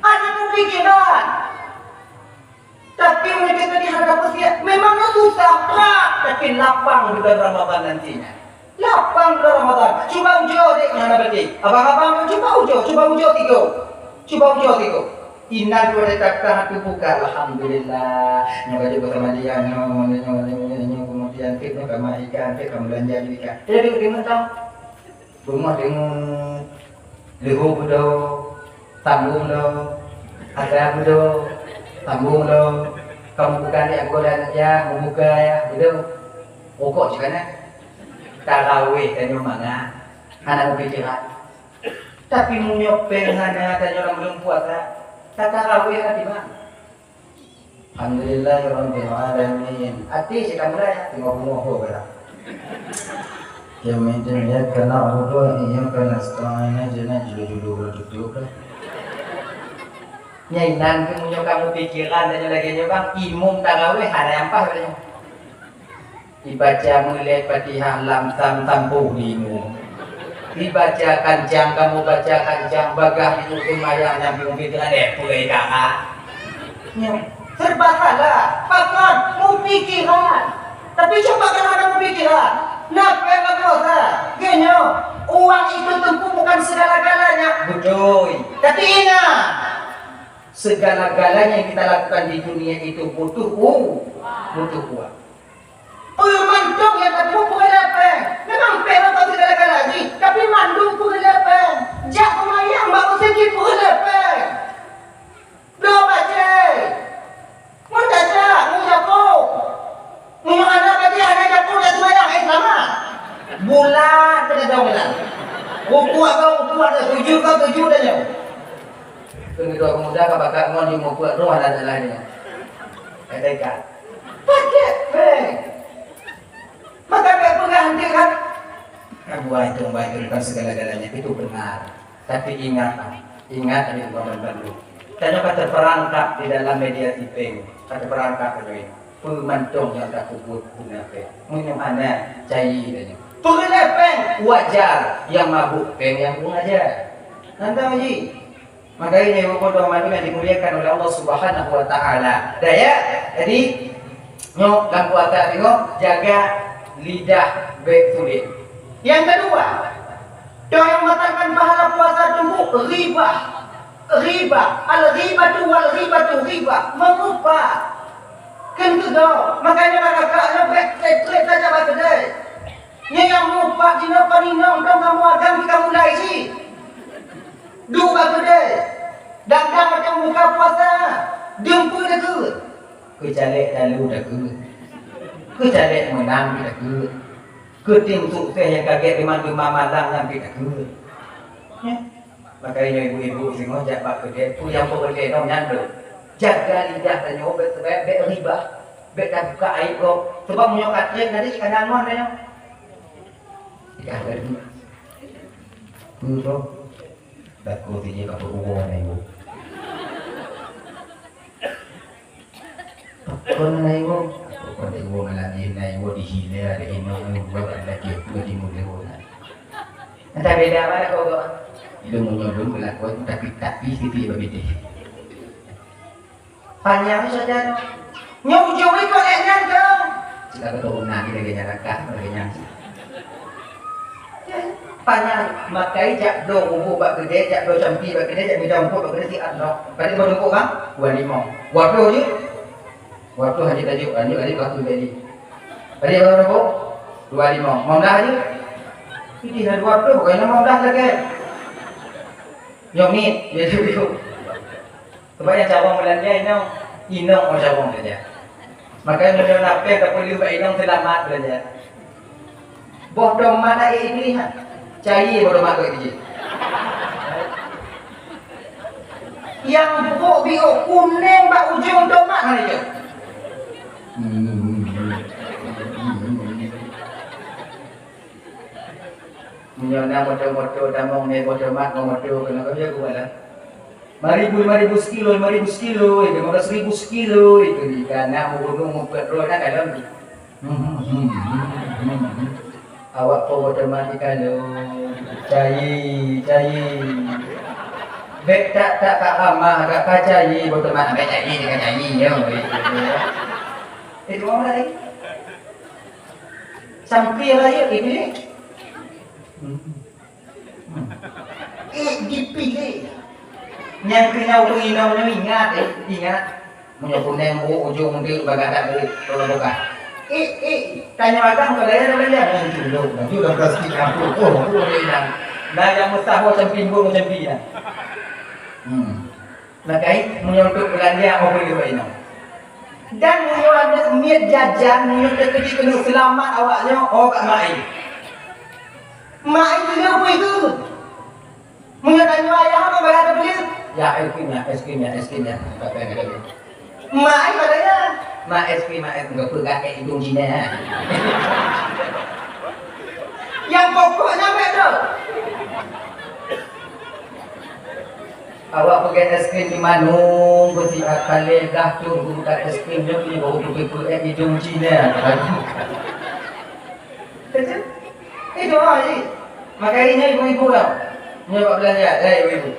Hana peupikéran. Tapi meunyoe gata di hadapan siat, memang susah, brat, tapi lapang bulan Ramadan nantinya. Lapang bulan Ramadan. Cuba ujoe dek nyang hana beutôi. Abang-abang, cuba ujoe, cuba ujoe tiga. Cuba ujoe tiga. Inan dua rata teubuka, alhamdulillah. Nyoe baju beusama dia, nyoe, nyoe, nyoe, nyoe, nyoe, kemudian tik nyoe ka meuikan, tik ka meulanja ikan. Jadi, di mata. Beungoh deungoe Leuhô beudôh, tambong lom, atra beudôh, tambong lom. Kamu buka ni aku dah ya, membuka ya, beudôh. Rokok cit kana. Tarawih tanyoe mangat, hana meupikiran. Tapi meunyoe péng hana tanyoe lam buleuen puasa, tatarawih hana tiba. Alhamdulillahirabbil alamin. Até cit ka mulai, teungoh beungoh ho barang. Kami demikian karena Allah yang kena setengahnya jenak julu-julu bertutup dah. Nyai nan pun meunyoe kamu pikiran dan lagèe nyoe bang, imum tarawih hana nyang paih bak nyoe. Ibaca mulai Fatihah lam tam tampôh di imum. Ibaca kancang, kamu baca kancang, bagah di imum seumayang nyang pikiran eh peue kara. Nyoe serba salah, pakon mupikiran. Tapi coba kalau ada mupikiran, napa yang kamu rasa? Gini, uang itu tentu bukan segala-galanya. Betul. Tapi ingat, segala-galanya yang kita lakukan di dunia itu butuh u-, butuh uang. Peue mantong nyang teupeue peue lé péng. Memang péng mantong segala-gala jih, tapi mandum peue lé péng. Jak peumayang bak meuseujid peue lé péng. Dua bajèe. Mun tajak, mun jako. Mun hana bajèe, hana jako, jak seumayang, eh, seulamat. Bulat keuneuk dong bulat. Rukuk kau, rukuk ada, sujud kau, sujud ada. Keuneuk dua pemuda ka bakat ngon lima puluh roh ada jalan ni. Eh, tega. Pakai péng. Maka dia peugah nanti kan, "Abu itu, baik itu bukan segala-galanya, itu benar. Tapi ingat, ingat ada yang bandum. Tanyoe ka teupeurangkap di dalam media tipeng, ka teupeurangkap tanyoe. Peue mantong nyang tapeubuet guna péng. Meunyoe hana, cai tanyoe. Peue lé péng, wajar, nyang mabuk péng nyang wajar." Nantang ji. Makanya ibu-ibu dan teman yang dimuliakan oleh Allah Subhanahu wa taala. Dah ya? Jadi, nyoe lam puasa tengok, jaga lidah bèk sulet. Yang kedua, doa yang membatalkan pahala puasa tunggu riba. Riba, al-ghibatu wal ghibatu riba, mengupah. Kan tu dah. Makanya kakak-kakak bèk trép-trép saja bak keudè. Nyang mupat jinoe kon inong dong kamoe agam pih ka mulai jih. Duek bak keudè. Dang-dang macam buka puasa. Deuh peue takheun. Keu caleg talu takheun. Keu caleg meunang pih takheun. Keu tim sukses nyang ka gèt teuma-teuma malang nyan pih takheun. Nyan. Makanya ibu-ibu singoh jak bak keudè, peue nyang peureulèe nyoe nyan lôn. Jaga lidah tanyoe bèk, bèk, bèk ribah, bèk tabuka aib gob. Sebab meunyoe ka trép nanti cit ka nyan ngon tanyoe. Lidah tadi. Peue gob? Takot dia ka peurugoe na ibu. Kon na iwoe, kon iwoe malam nyoe na iwoe dihina ada inong nyoe buat ada lagi pun di mulia na. Entah beda mana kau kau. Ilmu nyodong kelakuan tapi tapi siti berbeda. Panjang saja no. Nyoe ujung ikut nyan kau. Cita keturunan kita gaya rakah, gaya nyan. Panyang makai jak bloe rubuh bak keudè, jak bloe campi bak keudè, jak mita rumput bak keudè siat droe. Padum bak rumput bang? Dua limong. Dua ploh jeuet? Dua ploh hana tajuk, hana, hana baku tadi. Padum bak rumput? Dua limong. Lima belas jeuet? Ini dah dua ploh, bukan lima belas lagi. Nyomit, ya tu. Sebab nyang cabang beulanja inong, inong nyang cabang beulanja. Makanya meunyoe na péng tapeuleueh bak inong seulamat beulanja. Boh tomat na ék Iblih nyan. Cai boh tomat keu jih. Nyang brok biôk kunéng bak ujong tomat hana jeuet. Meunyoe na moto-moto tamong nyan boh tomat ngon moto keunoe ka jeuet kuat lah. Lima ribu, lima ribu sekilo, lima ribu sekilo, eh, lima belas ribu sekilo, eh, itu di kana meugunong meupeut droe na kalon. Awak po boh tomat di kalon. Cai, cai. Bèk tak, tak, tak ramah, agak ka cai boh tomat, bèk cai, ka cai, ya, itu, ya. Itu orang lain. Sampai raya, eh, pilih. Hmm. Hmm. Eh, dipilih. Nyang keu nyan ureueng inong nyoe ingat, eh, ingat. Meunyoe kunéng bu ujong deuek bagadak deuek, tolong buka. Eh, eh, tanyoe agam ka gaya dah gaya. Nyan culok, laju lam plastik ampun. Oh, oh, dia ingat. Na nyang meusaho camping bong camping nyan. Hmm. Nah, kai meunyoe untuk beulanja, oh, boleh buat inong. Dan meunyoe aneuk miet jajan, meunyoe teukeudi keuneuk seulamat awak nyoe, oh, bak mak ai. Mak ai tu dia pun itu. Meunyoe tanyoe ayah apa bayar terbeli? Ya, es krim ya, es krim ya, es krim ya. Mak ai pada ya. Mak es krim, mak es krim, peugah ke hidung Cina. Yang pokoknya betul. Awak peugah es krim di Manung, beusiat kalé gah tu buka es krim nyoe ni baru tu peuet idong Cina. Kata. Itu ah, ji. Maka ini ibu-ibu lah. Nyoe bak belanja, eh ibu-ibu.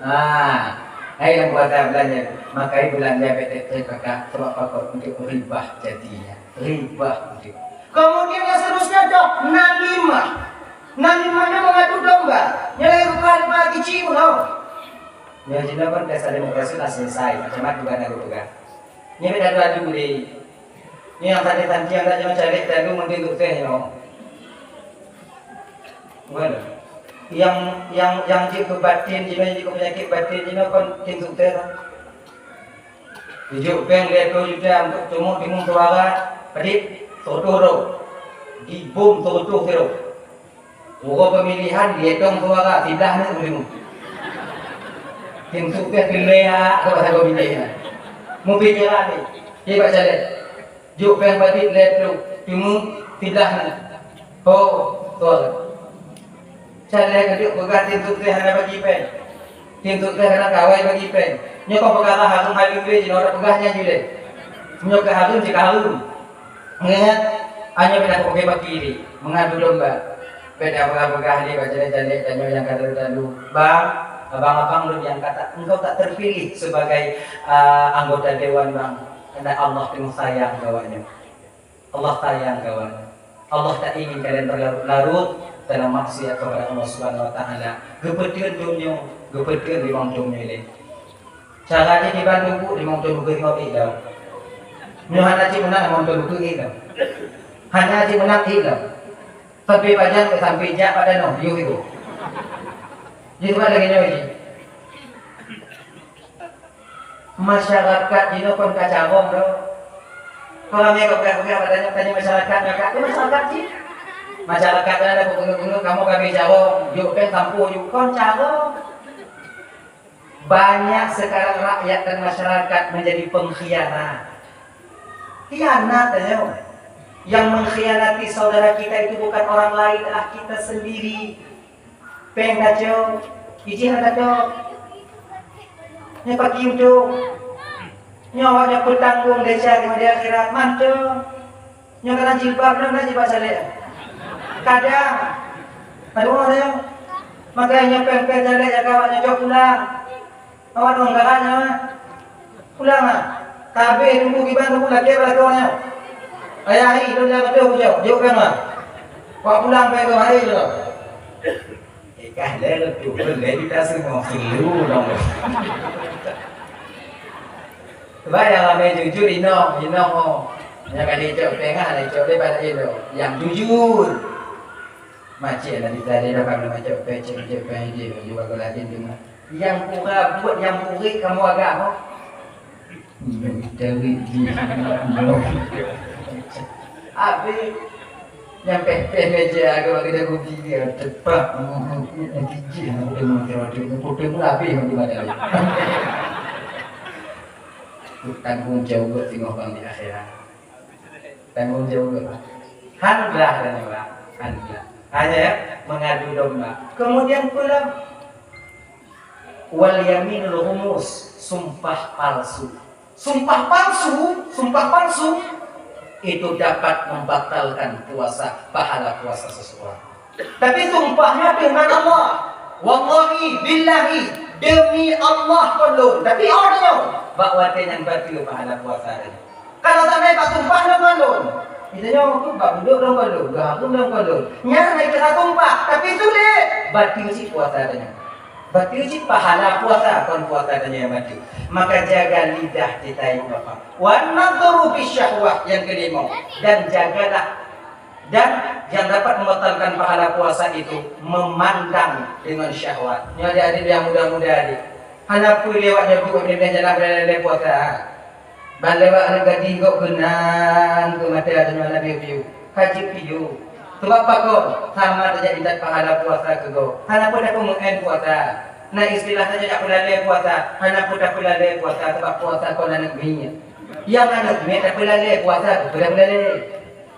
Ah, hai yang puasa belanja. Maka belanja betek kakak sebab pakot untuk ribah jadinya. Ribah untuk. Kemudian yang seterusnya adalah namimah. Namimah ni mengadu domba. Nyelai rupa-rupa kici pun tau. Nyoe jinoe kan pesta demokrasi lah selesai. Macam mana juga nak pegang. Nyoe dah dua dua deh. Nyoe yang tadi-tadi yang dah jangan cari tadi mungkin untuk teh nyoe. Bukan. Yang yang yang jeuet keu batin jinoe, jeuet keu penyakit batin jinoe kon tim sukses lah. Tujoh péng lhèe plôh juta untuk cuma timun suara, padit, seureutôh droe. Dibom seureutôh sidroe. Uroe pemilihan, dietong suara, siblah nyoe timun. Tim sukses pilihan, keu bahasa Indonesia. Mupikira ni, dia baca leh. Jok péng padit lhèe plôh, timun siblah nyoe. Ho, tuan. Calon keuneuk peugah tim sukses hana bagi péng. Tim sukses hana kawai bagi péng. Nyoe kon peukara hareuem haleue lé, jinoe peugah nyan jih lé. Meunyoe ka hareuem, cit ka hareuem. Ingat, hanya pernah pakai baki lé, mengadu domba. Peda peugah-peugah lé, bajalek-jalek, tanyoe nyang ka talu-talu. Bang, abang-abang lôn nyang ka tak, engkau tak terpilih sebagai, ah, anggota dewan, Bang. Karena Allah teungoh sayang keu awaknyoe. Allah sayang kawan. Allah tak ingin kalian berlarut-larut dalam maksiat kepada Allah Subhanahu Wa Taala. Geupeuteun dum nyoe, geupeuteun limong dum nyoe lé. Cara jih dibantu bu limong dum geupeuteun nyoe lé. Nyoe hana cit meunang limong dum geupeuteun lé. Hana cit meunang lé. Sampai pajan sampai jak pada noh, yuk itu. Jadi sebab lagi nyoe jih. Masyarakat jinoe kon ka carông droe. Keu ramé ka peugah-peugah bak tanyoe, tanyoe masyarakat nyoe ka, keu masyarakat jih. Masyarakat nyan ada peugah-peugah, kamoe ka bri carông, jok péng sampôh jih, kon carông. Banyak sekarang rakyat dan masyarakat menjadi pengkhianat. Khianat tanyoe. Yang mengkhianati saudara kita itu bukan orang lain, adalah kita sendiri. Péng tacok, ijih hana tacok. Nyoe paki udok. Nyoe awak nyoe peutanggong desya di akhirat mantong. Nyoe kana jilbab, nyoe kana jilbab salek. Kadang. Aduh, nyoe. Maka nyoe péng-péng salek jaga awak nyoe cok pulang. Awak dong galak nyoe. Pulang ah. Tabeh tunggu kiban tunggu lagèe bak lakoe nyoe. Ayah hi, lôn dah beutôi kujaweueb. Jaweueb kan, Mak? Wak pulang pai keu hai lôn. Eh, kah lé lôn turun lé juta seungoh kilo dong. Sebab nyang ramé jujur inong, inong oh. Nyang ka dicok tengah, dicok lé pada inong. Nyang jujur. Macam Nabi tadi dah kami macam pecah, macam pecah, macam bagus lagi dengar. Nyang pura buet nyang puréh kamoe agak ho. Nyang teurik jih. Habis nyang peh-peh meja agak bagi dah kopi dia tepak. Nanti jih nak kutemu macam tu. Nak kutemu habis nanti malam. Tanggung jawab tengok bang di akhirat. Tanggung jawab. Handlah dan orang. Handlah. Hanya ya, mengadu domba. Kemudian pula wal yaminul ghumus, sumpah palsu. Sumpah palsu, sumpah palsu itu dapat membatalkan puasa, pahala puasa seseorang. Tapi sumpahnya dengan Allah. Wallahi, billahi, demi Allah kon lôn. Tapi oh nyoe, bak watèe nyan bateue pahala puasa tadi. Kalau sampai bak sumpah lôn kon lôn. Itu nyoe tu bak budok lôn kon lôn, bak aku lôn kon lôn. Nyan hai kira sumpah, tapi sulet. Bateue cit puasa tadi. Bateue cit pahala puasa, kon puasa tadi yang bateue. Maka jaga lidah kita, Bapak. Wan nadhru bisyahwah yang kelima. Dan jagalah dan Yang dapat membatalkan pahala puasa itu memandang dengan syahwat. Nyoe adik-adik yang muda-muda ni. Hana peue lé awak nyoe buet ni, jalan lé puasa. Ban lewat aneuk gadih gob keunan keu mata tanyoe hana piôh-piôh. Ka jeuet piôh. Sabab pakon? Sama tajak intat pahala puasa keu gob. Hana peue tapeumeu'en puasa. Na istilah tajak peulalé puasa. Hana peue tapeulalé puasa sabab puasa kon aneuk miet. Nyang aneuk miet tapeulalé puasa, peue tapeulalé.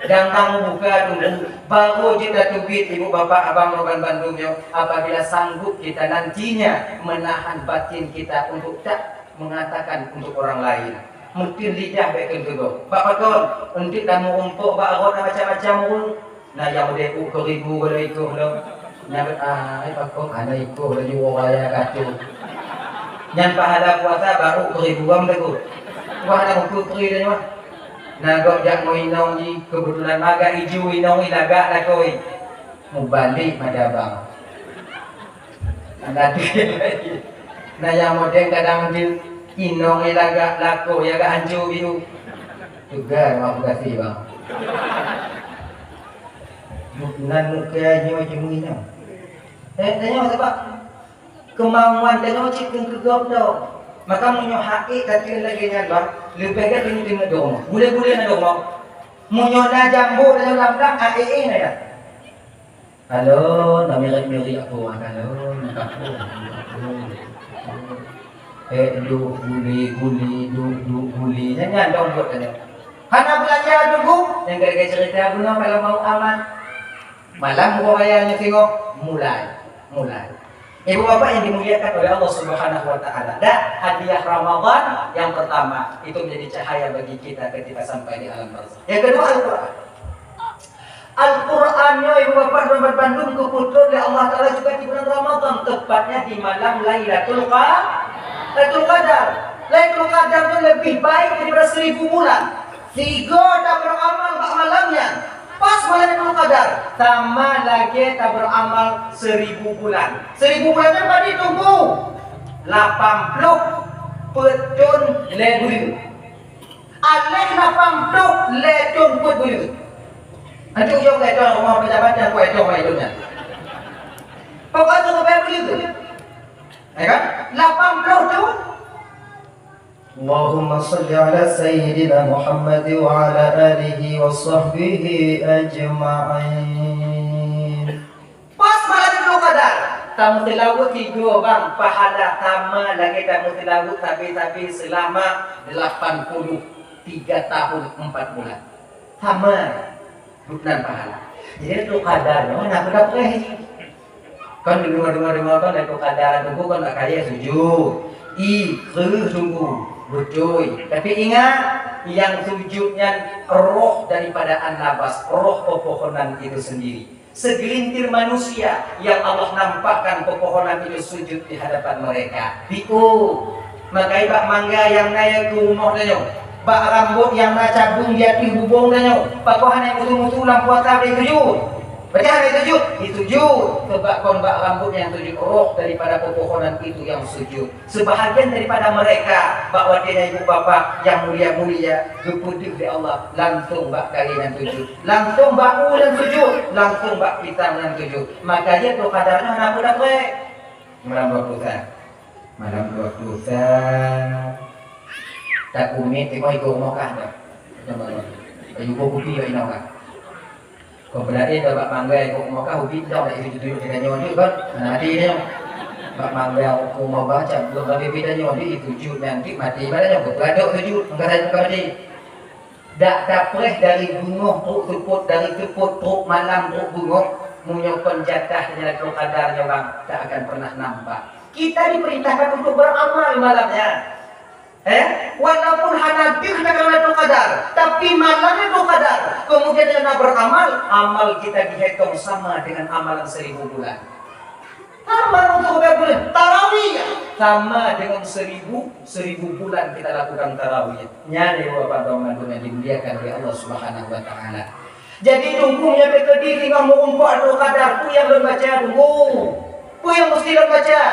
Dan kamu buka dulu, baru kita tubit ibu bapak abang roban bandum nyoe apabila sanggup kita nantinya menahan batin kita untuk tak mengatakan untuk orang lain. Mungkin lidah baik keuh teugok. Bak pakon, untuk kamu umpuk bak rot macam-macam ureueng. Nah, yang udah ikut ke ribu kalau ikut lo. Nyabut ai pakon ada ikut laju orang raya kacau. Nyan pahala puasa baru ke ribu orang teugok. Wah, nak ukur keri dah nyoe. Nah, gok jak ngon inong jih, kebetulan maga iju inong jih lagak lakoi. Mubalek mada bang. Anak tu. Nah, nyang model kadang jih inong jih lagak lakoi, ya gak hancur biu. Juga, terima kasih bang. Nan muka nyoe cuma inong. Eh, tanya sebab Keumauan tanyoe cit keu keugop dong. Maka meunyoe hak ék ka keuneuk lagèe nyan, bah, leubeh gèt teungeut-teungeut dong. Bulèe-bulèe na dong. Meunyoe na jambok tanyoe lam blang, hak ék-ék na ya. Halo, na mirit-mirit aku, halo, na aku, na aku. Eh, duek guli-guli, duek, duek guli. Nyan, nyan dong buet tanyoe. Hana beulanja tunggu, nyang gara-gara cerita bunoe kalau mau aman. Malam uroe raya nyoe singoh mulai, mulai. Ibu bapak yang dimuliakan oleh Allah Subhanahu wa taala, dan hadiah Ramadan yang pertama itu menjadi cahaya bagi kita ketika sampai di alam barzakh. Yang kedua, Al-Qur'an. Al-Qur'an nyoe ibu bapak dan bandum geupeutrön lé Allah Taala juga di bulan Ramadan, tepatnya di malam Lailatul Qa-, Lailatul Qadar. Lailatul Qadar tu lebih baik daripada seribu bulan. Sigo taberamal bak malam nyan. Pas malam Lailatul Qadar, sama lagèe taberamal seribu bulan. Seribu bulan nyan padum tunggu? Lapan ploh peuet thon lhèe buleuen. Aléh lapan ploh lhèe thon peuet buleuen. Antu jok lhèe thon rumoh pejabat nyang kuat thon mai dunia. Pokok tu sampai buleuen tu. Ya kan? Lapan ploh thon. Allahumma shalli ala sayyidina Muhammad wa ala alihi wa sahbihi ajma'in. Pas malam Lailatul Qadar, tameuseulaweuet tiga bang pahala sama lagèe tameuseulaweuet sabe-sabe seulama lapan puluh tiga tahun empat bulan. Sama. Bukan pahala. Jadi Lailatul Qadar nyoe na peugah-peugah jih. Kan deungoe-deungoe kan Lailatul Qadar tunggu kan nak kaya sujud. I, kreueh tunggu. Beutôi. Tapi ingat, yang sujud nyan roh daripada an-nabas, roh pepohonan itu sendiri. Segelintir manusia yang Allah nampakkan pepohonan itu sujud di hadapan mereka. Di, oh, Maka bak mangga nyang na di rumoh tanyoe, bak rambot nyang na cabeueng di ateueh bubông tanyoe, pakon hana musu-musu lam puasa bri sujud? Berarti hana sujud, disujud. Sebab kon bak rambot nyang sujud, roh daripada pepohonan itu yang sujud. Sebahagian daripada mereka, bak watèe nyan ibu bapak yang mulia-mulia, geupeudeuh lé Allah, langsung bak kayèe nyan sujud, langsung bak u nyan sujud, langsung bak pisang nyan sujud. Maka jih tu kadarnya hana mudah. Malam dua puluh satu. Malam dua puluh satu. Tak kumit, tengok ikut rumah kah dah. Macam mana? Kayu buku pi kat inong kah? Kau berada dah bak manggai ikut rumah kah, ubit dah, tak ikut tujuh kita nyonya kan? Nah, hati dia. Bak manggai aku mau baca, belum kami beda nyonya, itu jut nanti mati pada nyonya. Beradok tujuh, engkau saya bukan mati. Dak tapreh dari beungoh trok seupôt, dari seupôt trok malam trok beungoh, meunyoe kon jatah Lailatul Qadar nyoe bang, tak akan pernah nampak. Kita diperintahkan untuk beramal malamnya. Eh, walaupun hana deuh takheun Lailatul Qadar, tapi malam Lailatul Qadar, kemudian kita beramal, amal kita dihitung sama dengan amalan seribu bulan. Sama untuk tiga bulan. Tarawih sama dengan seribu, seribu bulan kita lakukan tarawih. Nyan ibu bapak dan teman-teman yang dimuliakan oleh Allah Subhanahu wa taala. Jadi tunggu nyampe ke diri dengan meurumpok Lailatul Qadar, peue nyang lôn baca tunggu. Peue nyang mesti lôn baca?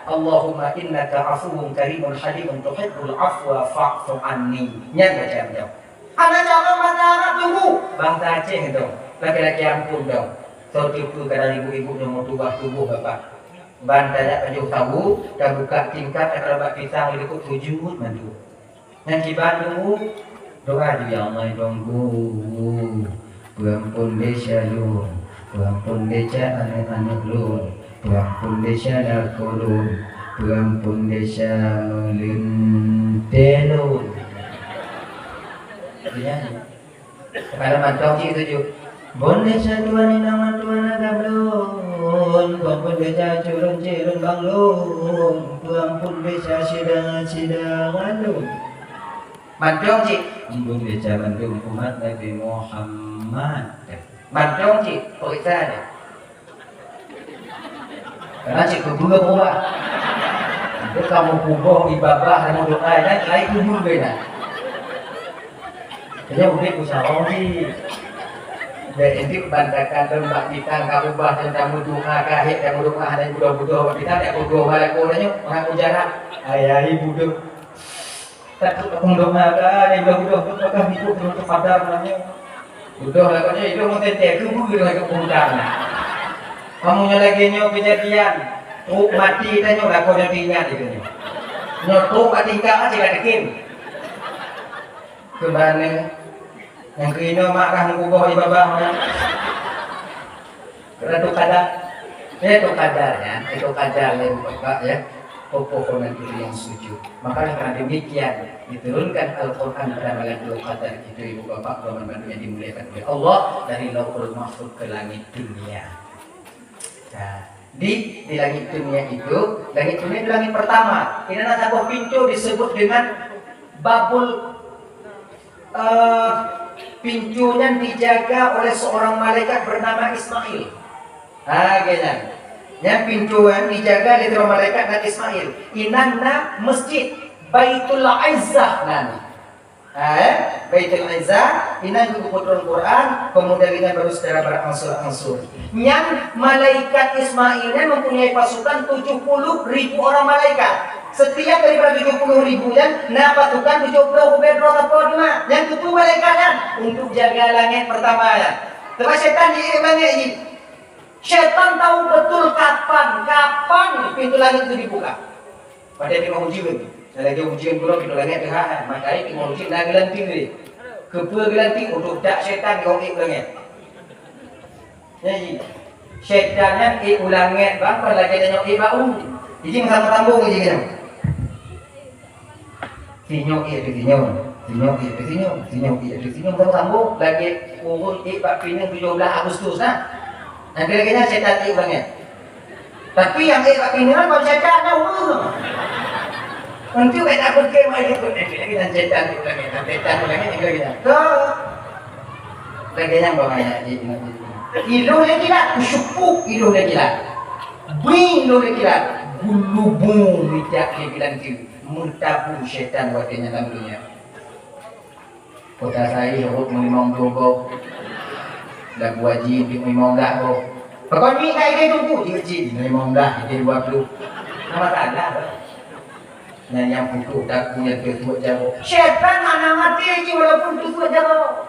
Allahumma innaka afuwun karimun halimun tuhibbul afwa fa'fu anni. Nyan baca nyoe. Hana cara bahasa Arab tunggu. Bahasa Aceh tu. Laki-laki ampôn dong. Soe teupeue kadang ibu-ibu nyang meutuwah tuboh bapak. Ban tajak pajoh sawu, tabuka tingkat, takalon bak pisang, jideukeue sujut mandum. Nyang kiban nunggu doa ju, "Ya Allah, Tuhanku, peuampôn desya lôn, peuampôn desya aneuk-aneuk lôn, peuampôn desya lakoe lôn, peuampôn desya meulintèe lôn." Artinya, Kepala mantong cit tuju. Bon desya Tuhan inong Tuhan agam lôn, peuampôn desya culun cilun bang lôn, peuampôn desya sida-sida lôn. Mantong cit, ampôn desya mandum umat Nabi Muhammad. Mantong cit, peuriksa deh. Karena cit keubeue peurubah. Itu kamu kuboh di babah kamu doa kan, lain kubu beda. Jadi mungkin usaha sih. Dan itu bantakan lembak kita kamu ubah dan kamu doa kahit kamu doa dan budoh-budoh kita tak kuboh balaku nanya orang ujaran. Ayah ibu tu. Takot aku doa dah, dia bilang udah tu pakai hidup dengan kepadar namanya. Udah lah kau ni, itu mungkin dia keburu dengan keburukan. Kamu nya lagi nyoe kejadian, truk mati dah nyoe, lah kau nyoe tinggal di sini. Nyoe truk kat tingkap aja kat dekin. Kembali. Nyang keunoe marah meukuboh di babah nyan. Karena itu kadar, ya, itu kadar, ya, itu kadar yang Bapak, ya, pepohonan itu yang sujud. Maka karena demikian diturunkan Al-Quran pada malam Lailatul Qadar itu, Ibu Bapak, Bapak Ibu yang dimuliakan oleh Allah, dari Lauhul Mahfud ke langit dunia. Nah, di, di langit dunia itu, langit dunia itu langit pertama. Ini ada sebuah pintu disebut dengan Babul, eh, pintu nyan dijaga oleh seorang malaikat bernama Ismail. Ha, kena. Yang pintu yang dijaga oleh seorang malaikat dan Ismail. Inan na masjid Baitul Izzah nan. Ha, eh? Baitul Izzah, inan geupeutron Quran, kemudian inan baru secara berangsur-angsur. Nyan malaikat Ismail nyan mempunyai pasukan tujuh puluh ribu orang malaikat. Setiap daripada tujuh puluh ribu nyan, na pasukan tujuh puluh ubé droe sapo teuma. Nyan tujuh malaikat nyan untuk jaga langit pertama nyan. Sebab syaitan di langit jih. Syaitan tahu betul kapan, kapan pintu langit itu dibuka. Pada tengah ujian. Lagi ujian pula kita langit dekat, maka tengah ujian dah gelanti ni. Kepa gelanti untuk dak syaitan kau ik langit. Jadi, syaitan nyan ik u langit bang, kon lagèe tanyoe ik bak u. Jadi, sama sambung je kan. Sinyoe ik ateueh sinyoe, sinyoe ik ateueh sinyoe, sinyoe ik ateueh sinyoe, sama sambung. Lagèe ureueng ik bak pineung tujoh blah Agustus nah. Nanti lagèe nyan syaitan ik u langit. Tapi nyang ék bak pineung kon syaitan nyang ureueng. Entu bèk takot keu mai ikut lagi dan syaitan tu lagi, dan syaitan tu lagi, lagi, lagi. Ke lagi nyang bawa ayat ni. Iloh lagi lah, kusyupu iloh lagi lah. Bui iloh lagi lah. Gulubu mijak lagi dan tu. Meutabu syaitan watèe nyan lam dunia. Kota Saih rot meulimong ploh boh. Lagu Haji pih meulimong blah boh. Pokok ni ka idéh tuku, jeuet cit meulimong blah, idéh dua ploh. Nama salah? Nyan nyang putôh takue nyang teusuet jaroe. Syaitan hana maté jih walaupun teusuet jaroe.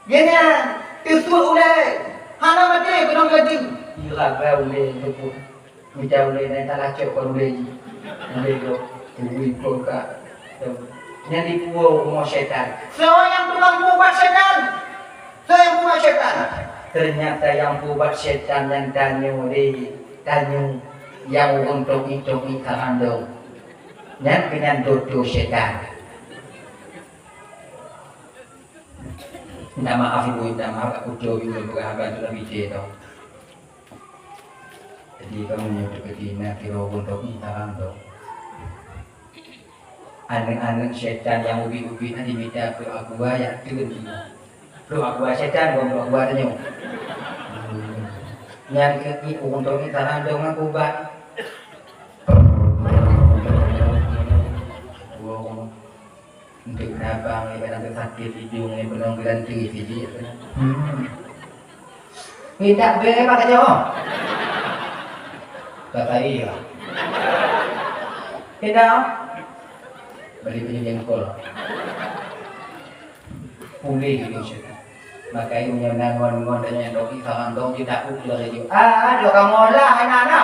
Geuhnyan teusuet ulèe, hana maté keunong gaki. Ira ba ulèe nyang teusuet. Mita ulèe nyan talacok kon ulèe jih. Ulèe gob, turi kon ka. Nyan dipuwoe rumoh syaitan. Soe nyang tukang peuubat syaitan? Soe nyang peuubat syaitan? Ternyata nyang peuubat syaitan nyan tanyoe lé, tanyoe nyang ureueng toki-toki karandong. Nyan keuh nyan doto syaitan. Minta maaf ibu, minta maaf aku tu ibu berharap tu lebih dia tau. Jadi kamu nyebut ke Cina kira ureueng toki tarang tu. Aneuk-aneuk syaitan nyang ubit-ubit nyan dimita keu agua nyang teun. Keu agua syaitan bukan keu agua tanyoe. Nyan keu ureueng toki tarang tu ngon ubat. Untuk nabang, ya, kadang sakit hidung, ya, penuh gelanti siji, ya, kan? Hmm. Minta bela pakai jawab. Kata iya. Minta beli punya jengkol. Pulih itu syaitan. Maka meunyoe na ngon-ngon tanyoe nyang dong, sarang dong, jeuet taku lagèe nyoe. Ah, adoh kamoe lah, hana na.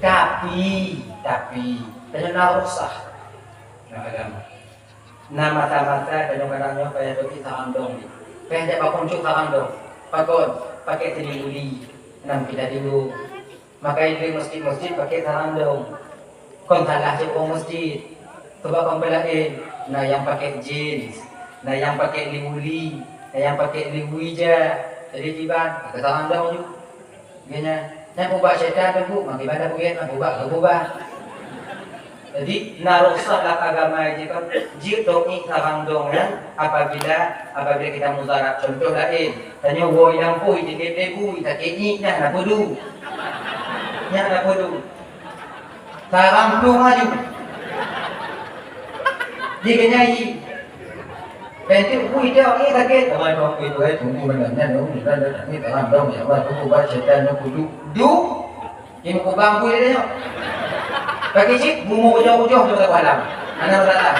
Tapi, tapi, tanyoe na rukhsah. Na agama. Na masa-masa tanyoe kadang nyoe payah dong sarang dong. Payah jak bakon cok sarang dong. Pakon, pakai selimut, nam kita dulu. Maka di masjid-masjid pakai sarang dong. Kon salah cit ureueng masjid. Sebab kon peulaén, na nyang pakai jeans, na nyang pakai liwuli, na nyang pakai liwui ija. Jadi kiban, pakai sarang dong ju. Geunya, nyang peuba syaitan tu, Bu, makai banda bukét, nyang peuba, peuba. Jadi, na rukhsah lam agama jih kan, jeuet dong ié sarang dong nyan apabila, apabila kita mudarat. Contoh laén, tanyoe woe lam pui, sakét lebu, sakét ié nyan, na peudu. Nyan na peudu. Sarang tu maju. Jih geunyai. Dan tu pui dia, ié sakét. Awai, awai, awai, tunggu mana, nyan, nyan, nyan, nyan, nyan, sarang dong, ya Allah, tunggu, baca, dan, nunggu, du, du. Di muka bangku dia tengok. Bagi cit, bunga ujong-ujong tu tak alam. Anak masalah.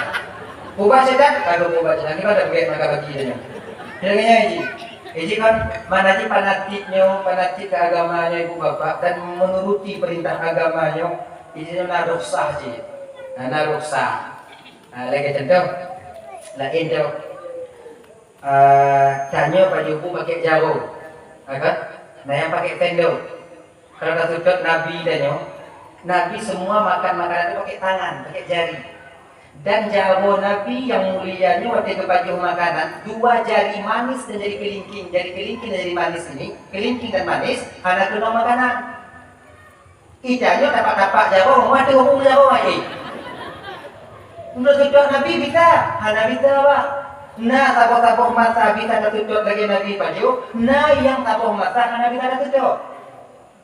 Ubah setan, kalau ubah setan, ni pada bagi maka bagi dia. Dia kena ji. Eh, ji kan, mana ji fanatik nyo, fanatik ke agama nyo ibu bapak dan menuruti perintah agama nyo, di sini na rukhsah ji. Na, na rukhsah. Ha, lagi contoh. Lain tu. Ah, tanyoe baju bu pakai jaroe. Ha, kan? Na nyang pakai sendok. Kalau taseutôt Nabi tanyoe, Nabi semua makan makanan tu pakai tangan, pakai jari. Dan jaroe Nabi nyang mulia nyoe watèe geupajoh makanan, dua jari manis dan jari kelingking. Jari kelingking dan jari manis ini, kelingking dan manis, hana keunong makanan. Ih, tanyoe tapak-tapak jaroe, meuateueh ureueng jaroe, eh. Meunurot Nabi bisa? Hana bisa, Pak. Na saboh-saboh masa bisa taseutôt lagèe Nabi pajoh, na nyang saboh masa hana bisa taseutôt.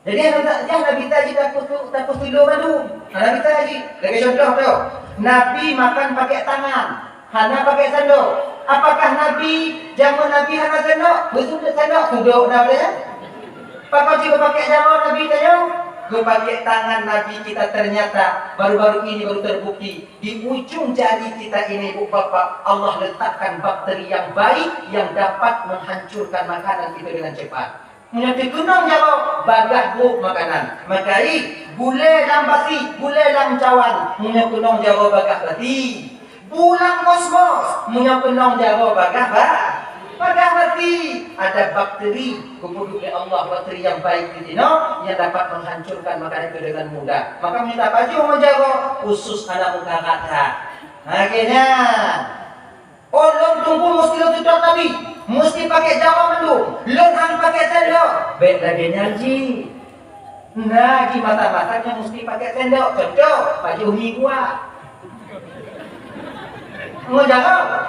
Jadi, hana bisa, hana bisa jih tapeusu-, tapeusudoe mandum. Hana bisa jih. Lagèe contoh tu, Nabi makan pakai tangan. Hana pakai sendok. Apakah Nabi, jameun Nabi hana sendok? Beusudok sendok, sudok na boleh, ya? Pakon cit geupakai jaroe Nabi tanyoe? Geupakai tangan Nabi kita ternyata baru-baru ini baru terbukti. Di ujung jari kita ini, bu bapak, Allah letakkan bakteri yang baik yang dapat menghancurkan makanan itu dengan cepat. Meunyoe teukeunong jaroe, bagah brôk makanan. Maka i, gulèe lam basi, gulèe lam cawan, meunyoe keunong jaroe bagah basi. Bu lam mos-mos, meunyoe keunong jaroe bagah ba-, bagah basi. Ada bakteri, geupeuduek lé Allah, bakteri yang baik di sinoe, yang dapat menghancurkan makanan itu dengan mudah. Maka meunyoe tapajoh ngon jaroe, khusus aneuk muda that. Akhirnya, Oh, lôn teungku meusti lôn seutôt Nabi, meusti pakai jaroe mandum. Lôn han pakai sendok. Bèk lagèe nyan jih. Na jih masa-masa nyang meusti pakai sendok. Contoh, pajoh mi kuah. Ngon jaroe.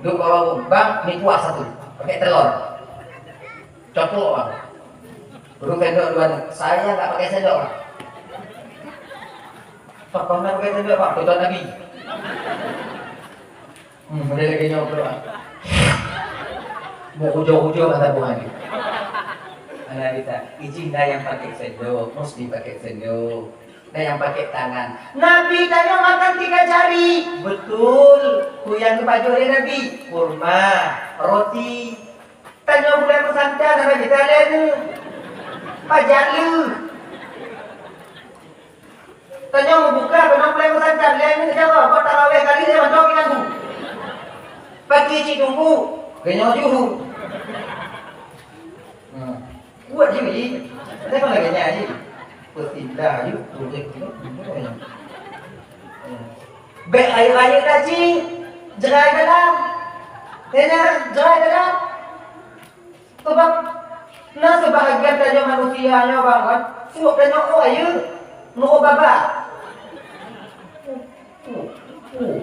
Duek bak warong, "Bang, mi kuah satu, pakai telor." Coplok, Bang. Ureueng sendok dua ni. Saya nggak pakai sendok, Bang. Pak, kau nggak pakai sendok, Bang? Tuan Nabi. Hmm, model lagi nyoe pula. Mau ujung-ujung kata bukan ni. Anak kita, izin dah yang pakai sendok, mesti pakai sendok. Dah yang pakai tangan. Nabi tanya makan tiga jari. Betul. Tu yang dipajoh oleh Nabi. Kurma, roti, Tanyoe gulai meusantan hana jiteuka lé neuh. Pajan lheueh. Tanyoe meubuka keunoe gulai meusantan lé neuh jaroe, buet taraweh kali lhèe mantong geunyang tu. Pagi cit tunggu, geunyoe juhu. Nah, buet jih, jih. Ada kan lagèe nyan jih. Peusindah jih, tuléh jih. Bèk rayeuk-rayeuk that jih, jrai dalam. Nyan na jrai dalam. Sabab na seubahagian tanyoe manusia nyoe, bang, kan, suok tanyoe, oh, ayeue, nurot babah. Uh, uh, uh.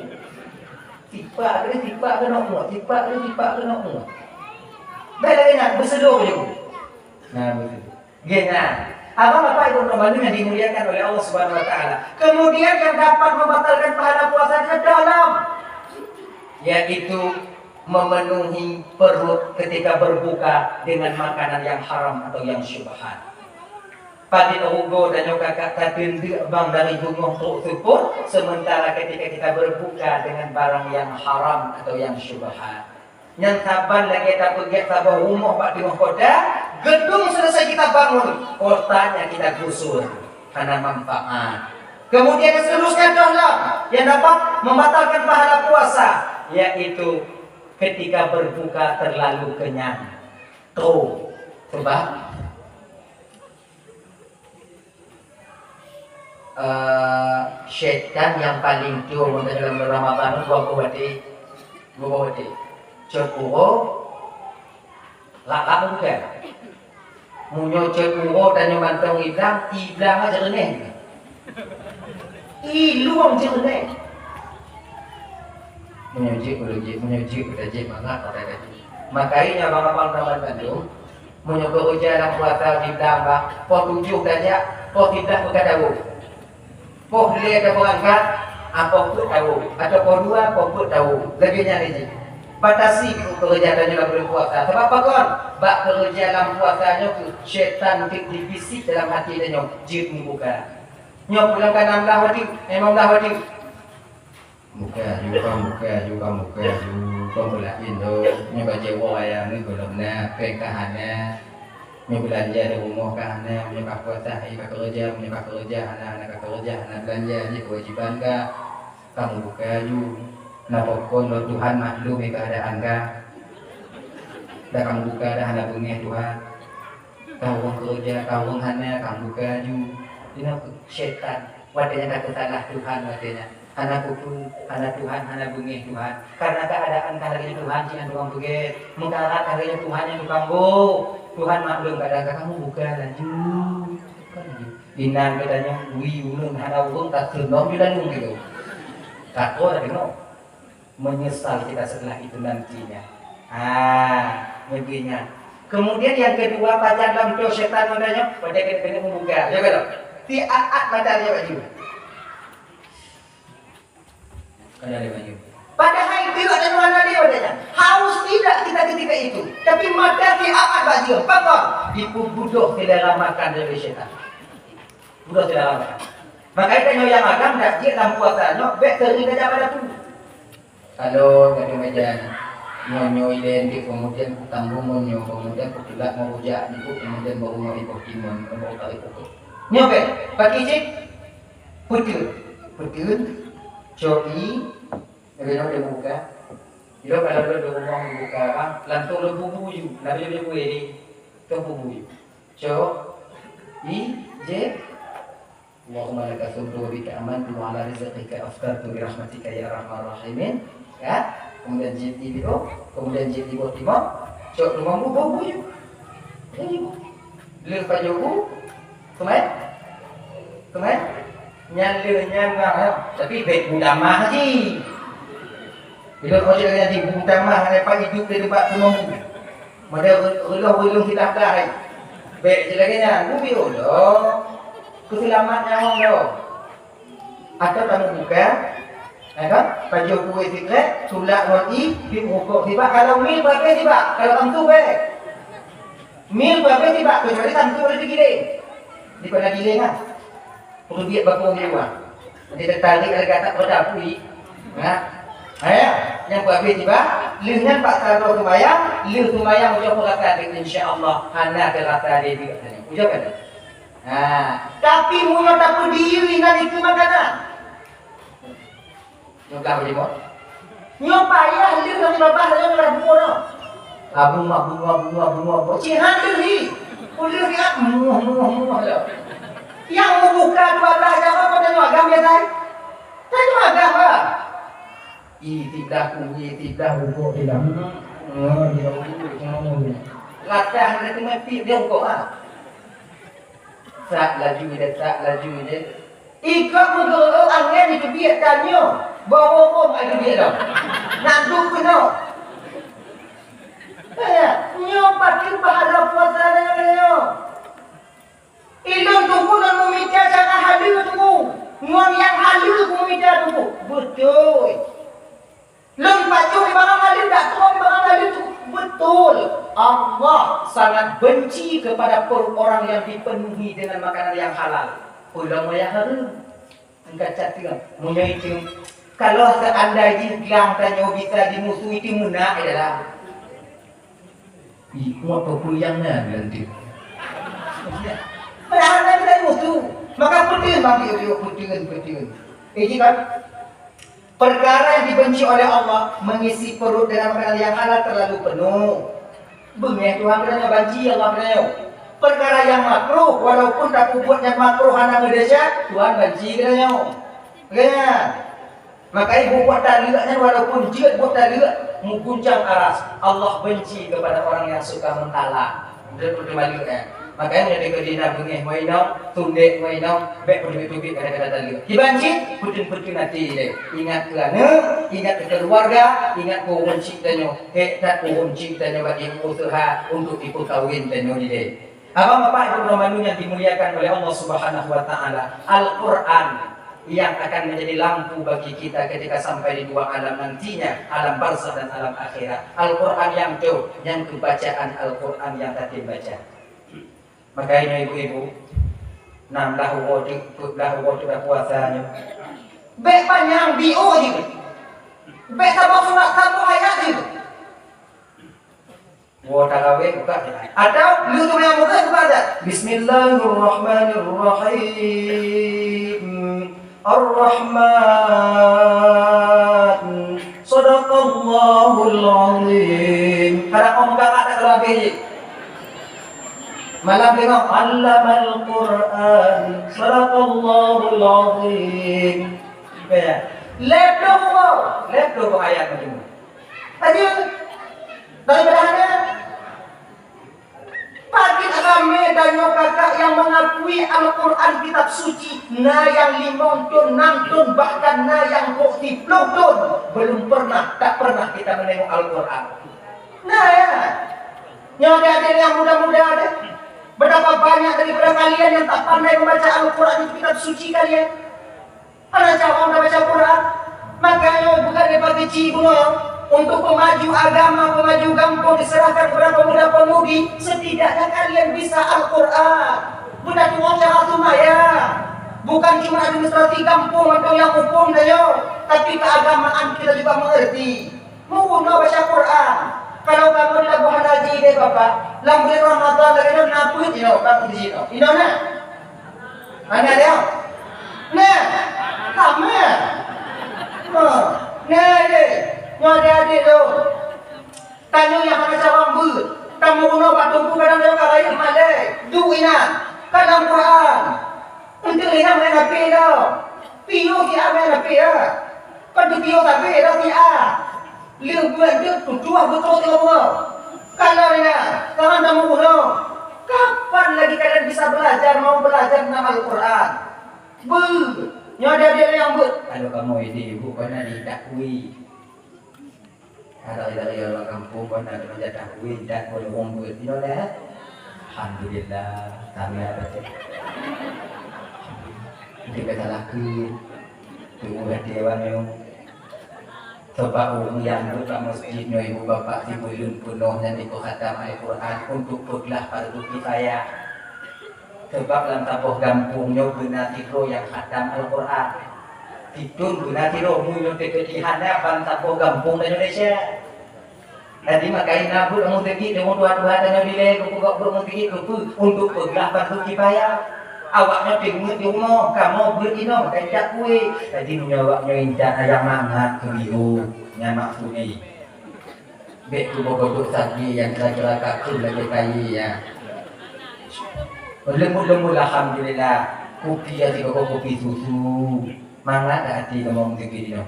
Sipak keunoe, sipak keunoe, sipak keunoe, sipak keunoe. Bèk lagèe nyan, beuseudoe jih. Nah, beuseudoe. Geuh nyan. Abang, Bapak, Ibu, Teungku yang dimuliakan oleh Allah Subhanahu wa Taala. Kemudian yang dapat membatalkan pahala puasa adalah dalam, yaitu memenuhi perut ketika berbuka dengan makanan yang haram atau yang syubhat. Padit rugoe tanyoe kakak tateundeuk bang dari gunong trok seupôt, sementara ketika kita berbuka dengan barang yang haram atau yang syubhat. Nyan saban lagèe tapeugèt saboh rumoh bak teungoh kota, gedung selesai kita bangun, kotanya kita gusur, hana manfaat. Kemudian seterusnya adalah yang dapat membatalkan pahala puasa, yaitu ketika berbuka terlalu kenyang. Tuh, sebab Eh, syaitan nyang paleng tueng dalam Ramadan dua boh watèe. Dua boh watèe. Cot uroe, rap-rap bukan. Meunyoe cot uroe tanyoe mantong iblang, iblang aja reuneh. Ilong jeuneh. Meunyoe jeuet ulôn jeuet, meunyoe jeuet ulôn jeuet, mangat pakai gaji. Maka nyoe abang-abang taman bandum, meunyoe keureuja lam puasa jiblang bang, poh tujoh tajak, poh siblaih beukatawoe. Poh lhèe tabeurangkat, ah, poh peuet tawoe. Atau poh dua, poh peuet tawoe. Lagèe nyan jih. Batasi keureuja tanyoe lam buleuen puasa. Sabab pakon? Bak keureuja lam puasa nyoe keuh syaitan teuk jibisik dalam até tanyoe, jeuet meubuka. Nyoe pulang ka nam blah watèe, limong blah watèe. Buka aju, buka aju, buka aju, buka beulaén lom. Nyoe bajèe woe ayah ni gohlom na, péng ka hana. Nyoe beulanja di rumoh ka hana, nyoe ka puasa, hai ka keureuja, nyoe ka keureuja hana, hana ka keureuja hana beulanja, jih keuwajiban ka. Kamoe buka aju. Na pakon lom Tuhan maklum keuadaan ka. Dak kamoe buka dak hana beungèh Tuhan. Ka ureueng keureuja, ka ureueng hana, kamoe buka aju. Inoe syaitan. Watèe nyan ka teusalah Tuhan watèe nyan. Hana kutu, hana Tuhan, hana beungèh Tuhan. Karena keadaan ka lagèe nyan Tuhan cit nyang tukang peugèt. Meukarat ka lagèe nyan Tuhan nyang tukang bôh. Tuhan maklum keadaan ka, kamoe buka laju. Buka laju. Inan geutanyoe, wi ulôn hana ureueng ka keunom ju lalu gitu. Takot dah keunoe. Menyesal kita setelah itu nantinya. Ah, nyebutnya. Kemudian yang kedua, pajan lam syaitan mandanya, pada kena, kena membuka. Ya kan? Tiap mata dia baju. Ada dia baju. Padahal tidak ada mana dia padanya. Haus tidak kita ketika itu. Tapi mata tiap baju. Pakon? Dipubudoh selera makan dari syaitan. Budoh selera makan. Makanya tanyoe nyang agam dak jeuet lam puasa nyoe, bèk sering tajak bak datu. Kalau gata meujan, nyoe-nyoe ilèe dikit, kemudian kutambong ngon nyoe, kemudian kutulak ngon rujak dikit, kemudian baru nyoe iboh timun, baru tarék pokok. Nyoe bèk, paki cit, peuteun, peuteun, cok i, lagèe nyoe lôn buka. Ilôn kalau lôn di rumoh buka, bang, langsung lôn bubu ju, nabi lôn bubu ni, lôn bubu ju. Cok i, je, Allahumma laka sumtu wa bika amantu wa ala rizqika aftartu bi rahmatika ya arhamar rahimin. Ya. Kemudian jilid ibu, kemudian jilid ibu timur, cok rumah bu, bu, bu, bu. Leuh pajoh bu, kemai? Kemai? Nyan leuh nyan bang, ya. Tapi bèk bu tamah ji. Bila kau cakap jadi bu tamah, ada pak hidup di tempat rumah bu. Model re-, reuloh-reuloh silah blah hai. Bèk je lagèe nyan, mubi ulo. Keuseulamat nyawöng lo. Atau kamoe buka, ya kan? Pajoh kueh sikrek, tulak ngon i, piep rukok sibak. Kalau mil babeh sibak, kalau tantu bèk. Mil babeh sibak, kecuali tantu ada digiling. Di pada giling kan? Perlu duit bakong di luar. Nanti tertarik harga tak pada pui. Nah. Ha, ya. Nyang babeh tiba, leuh nyan bak taroh sumbayang, leuh sumbayang ujoe peurasa deh, insya Allah hana teurasa deh duit tadi. Ujoe kan? Ha, tapi meunyoe tapeudiri nan itu makanan. Nyoe ka beulimong. Nyoe payah leuh ngon babah leuh ngon bumoe nyoe. Abu, abu, abu, abu, abu. Cih han leuh hi. Uleuh hi, ah, muah, muah, muah lom. Nyang meubuka dua blah jaroe, tanyoe agam ya, tai? Tanyoe agam, ah. Ih, siblah kueh, siblah rukok, siblah. Hmm, hmm, hmm. Latah hana teumé pih dia rukok, ah. Sak laju dia, sak laju dia. Ikot meugeureuek angén di keubiet tanyoe, boh rhom ai keubiet lom. Nak duek keunoe. Eh, nyoe patin pahala puasa nyoe. Ilôn teungku lôn meumita cara haleue teungku. Ngon nyang haleue meumita teungku. Beutôi. Lôn pajoh di barang haleue, dak troh di barang haleue teungku. Beutôi. Allah sangat benci Benci kepada perut orang yang dipenuhi dengan makanan yang halal. Ulama yang hareuem. Engka cateung, meunyoe itu, kalau seandai jih glang tanyoe bisa dimusuhi, itu meunan adalah. Ih, kuat peue nyang na nanti. Padahal kan kita musuh. Maka peuteueng bang dia, dia peuteueng, peuteueng. Eh, kan? Perkara yang dibenci oleh Allah, mengisi perut dengan makanan yang halal terlalu penuh. Beungéh Tuhan geutanyoe, banci Allah geutanyoe. Perkara yang makruh, walaupun tapeubuet nyang makruh hana meudesya, Tuhan banci geutanyoe. Kan? Makanya buet taleuek nyan walaupun jeuet buet taleuek meuguncang aras, Allah benci kepada orang yang suka mentalak. Beutôi-beutôi maleuk, eh. Makanya meunyoe teuka dina beungéh ngon inong, tundék ngon inong, bék peuteubiet-teubiet kata-kata taleuek. Kiban cit, peuteun-peuteun até deh. Ingat keu aneuk, ingat keu keuluwarga, ingat keu ureueng chik tanyoe. Hék that ureueng chik tanyoe bak jiuseuha untuk jipeukawen tanyoe dideh. Abang, bapak, ibu, droe mandum yang dimuliakan oleh Allah Subhanahu wa Ta'ala, Al-Quran yang akan menjadi lampu bagi kita ketika sampai di dua alam nantinya, alam barzakh dan alam akhirat. Al-Quran nyang teuh, nyang keubacaan Al-Quran nyang tatem baca. Makanya ibu-ibu, nam lah uroe tu, lah uroe tu dah puasa nyoe. Bék panyang, biôh jih. Bék saboh surat, saboh ayat jih. Woe tarawih buka. Atau lu tu yang buka, buka aja. Bismillahirrahmanirrahim. Ar-Rahman. Sadaqallahul Azim. Kadang orang buka tak kalau habis je. Malam tengok, Allamal Quran. Sadaqallahul Azim. Ya. Lhèe ploh buku, lhèe ploh buku ayat macam tu. Aja. Daripada hana. Padit ramé tanyoe kakak yang mengakui Al-Quran Kitab Suci, na yang limong thon, nam thon, bahkan na yang trok siplôh thon, belum pernah, tak pernah kita menengok Al-Quran. Nah, ya. Nyoe adik-adik yang muda-muda deh. Betapa banyak daripada kalian yang tak pandai membaca Al-Quran itu Kitab Suci kalian. Hana cawang ka baca Quran. Makanya bukan daripada kecil bunoe, untuk pemaju agama, pemaju gampông diserahkan kepada pemuda-pemudi, setidaknya kalian bisa Al-Quran. Beuna tuwoe cara seumayang. Bukan cuma administrasi gampông atau yang hukum saja, tapi keagamaan kita juga mengerti. Meurunoe baca Quran. Kalau kamoe di Labuhan Haji deh, Bapak, lam bulan Ramadan lagèe nyoe na peuet inoe, kamoe di sinoe. Inoe na? Hana lé? Na? Sama. Ha. Na deh. Nyoe adik-adik tu. Tanyoe nyang hana cawang beuet. Tameurunoe bak teungku kadang nyoe ka rayeuk malèe. Duek inan. Kadang Quran. Untuk ingat main H P dah. Piôh si A main H P ya. Kan tu piôh tapi dah si A. Leuh buat dia tujuh betul tiga bunga. Kalau ina, tangan dah murung. Kapan lagi kalian bisa belajar, mau belajar tentang Al-Quran? Bu, nyoe ada dia yang buat. Kalau kamu ini ibu pernah ditakui. Ada dari orang kampung pun ada menjadi takui dan boleh buat. Inoe dah. Alhamdulillah, kami ada cek. Kita kata laki, tunggu hati orang yang sebab orang yang buka masjid nyoe ibu bapak di bulan penuh dan ibu khatam Al-Quran untuk peuglah fardu kifayah. Sebab lam saboh gampông nyoe beuna sidroe nyang khatam Al-Quran. Sidroe beuna sidroe, meunyoe teukeudi hana ban saboh gampông di Indonesia. Jadi, makajih na buet meuseujid deungon tuha-tuha tanyoe dilèe, geupeugah buet meuseujid keupeue? Untuk peuglah fardu kifayah. Awaknyoe teungeut di rumoh, kamoe buet inoe, makajih jak kueh. Jadi, meunyoe awaknyoe intat ayam mangat keu biru, nyan maksudnya. Bèk kuboh godok sabe nyang kira-kira ka kheun lagèe kayèe nyan. Leumbut-leumbut, alhamdulillah. Kupi ya sigoe kupi susu. Mangat dak até kamoe meuseujid nyoe.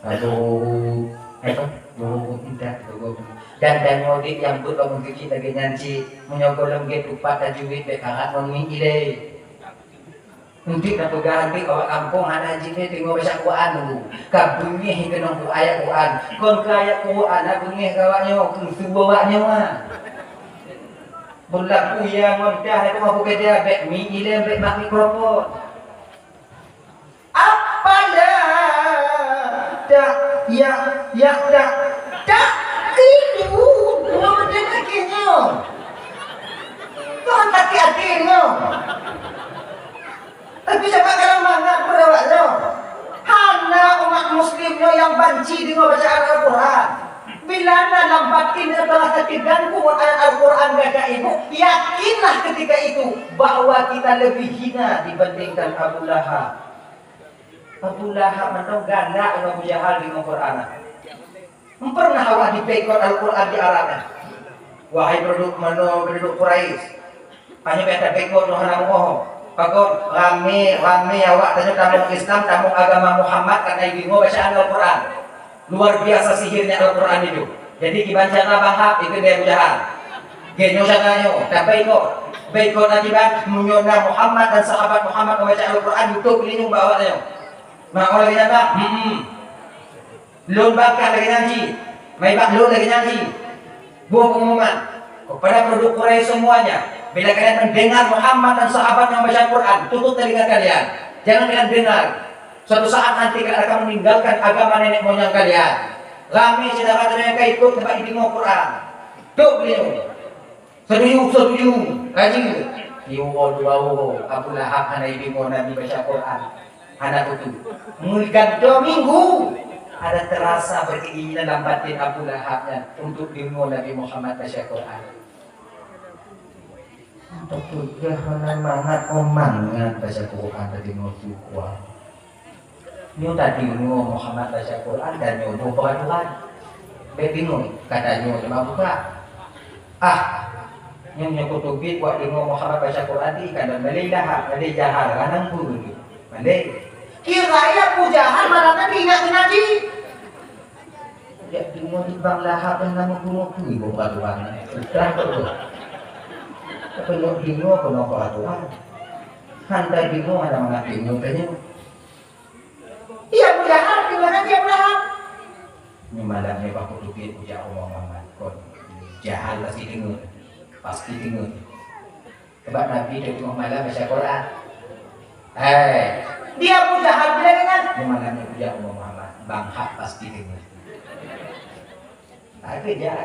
Aduh, apa? Duh, intat, duh. Dan tanyoe dik nyang beuet bak meuseujid lagèe nyan cit. Meunyoe gohlom gèt tupat tajwid bèk karat ngon mi ilèe. Enteuk tapeugah, enteuk awak gampông hana jih teungoh baca Quran dulu. Ka beungèh keunong ayat Quran. Kon keu ayat Quran na beungèh keu awak nyoe, keu su awak nyoe. Beulaku ya ngon dah itu aku kerja bèk mi ilèe bèk mak mikrofon. Apalah tak, ya, ya, tak, tak, keliru. Nyoe beutôi lagèe nyoe. Coba kalau mangat peue awak nyoe. Hana umat muslim nyoe nyang banci deungoe bacaan Al-Quran. Bila na lam batin rasa teuganggu ngon ayat Al-Quran gata ibu, yakinlah ketika itu bahwa kita lebih hina dibandingkan Abu Lahab. Abu Lahab mantong galak ngon Abu Jahal deungoe Quran. Hana pernah awak diboikot Al-Quran di Arab nyan. Wahai penduduk manoe, penduduk Quraisy, hana bèk taboikot nyoe hana meuoh. Pakon ramé-ramé awak tanyoe tamong Islam, tamong agama Muhammad karena jideungoe bacaan Al-Quran. Luar biasa sihirnya Al-Quran itu. Jadi kiban cara Bang Hab ikut dari Abu Jahal. Geuh nyoe cara nyoe, taboikot. Boikot akibat meunyoe na Muhammad dan sahabat Muhammad membaca Al-Quran, YouTube ini bak awak nyoe. Nah, oleh karena, hmm, Lôn bangkai lagèe nyan cit, maibak lôn lagèe nyan cit. Boh pengumuman kepada penduduk Quraisy semuanya, bila kalian mendengar Muhammad dan sahabat yang baca Quran, tutup telinga kalian. Jangan kalian dengar. Suatu saat nanti kalian akan meninggalkan agama nenek moyang kalian. Ramé syedara-syedara nyang ka ikut teumpat jideungoe Quran. Dok beliau. Setuju, setuju. Kaji. Iwoe dua woe, Abu Lahab hana jideungoe Nabi baca Quran. Hana kutu. Meugantoe minggu, ada terasa berkeinginan lam batin Abu Lahab nyan untuk deungoe Nabi Muhammad baca Quran. Untuk peugah hana mangat, oh mangat baca Quran tadi ngon tuan. Nyoe tadeungoe Muhammad baca Quran dan nyoe boh peraturan. Bèk bingung, ka tanyoe teuma buka. Ah, nyoe nyoe kuteubiet buat deungoe Muhammad baca Quran di ikan dan malèe Lahab, malèe Jahal, ranang pun. Malèe. Kira ya Abu Jahal malam nyan ingat keu Nabi. Jak deungoe di Bang Lahab dan nama bunuh tu ibu peraturan. Udah tu. Tapi nyoe deungoe keunoe peraturan. Hantai deungoe hana mangat deungoe tanya. Iya, Abu Jahal, di mana dia, Abu Lahab? Nyoe malam nyoe bah kuteubiet ujak Allah Muhammad. Kon Jahal pasti deungoe. Pasti deungoe. Sebab Nabi di tengah malam baca Quran. Hai. Dia Abu Jahal bila dengar. Nyoe malam nyoe ujak Allah Muhammad. Bang Hab pasti deungoe. Lagèe jak.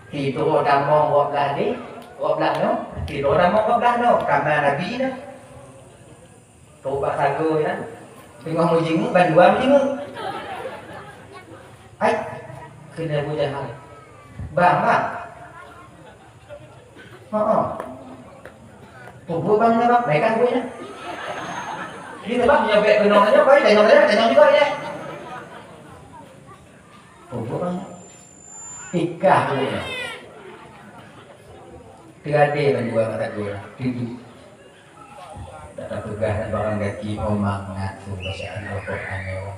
Tidur tamong dua belah ni, dua belah nyoe. Tidur tamong dua belah nyoe. Kama Nabi dah. Trok bak sagoe nyan, teungoh meujingeuk, bandua meujingeuk. Ai, kheun Abu Jahal, "Bang, Bang." "Heeh." "Peubuet Bang nyan, Bang?" "Naikkan buet nyan." Jadi, Bang, nyoe bèk keunong nyoe, baik, tengok nyoe, tengok juga, ya. "Peubuet Bang nyan." Tikah buet nyan. Teuadé bandua mata gol. Tidu. Dak tapeugah dak barang gaki, oh mangat su bacaan Al-Quran nyoe.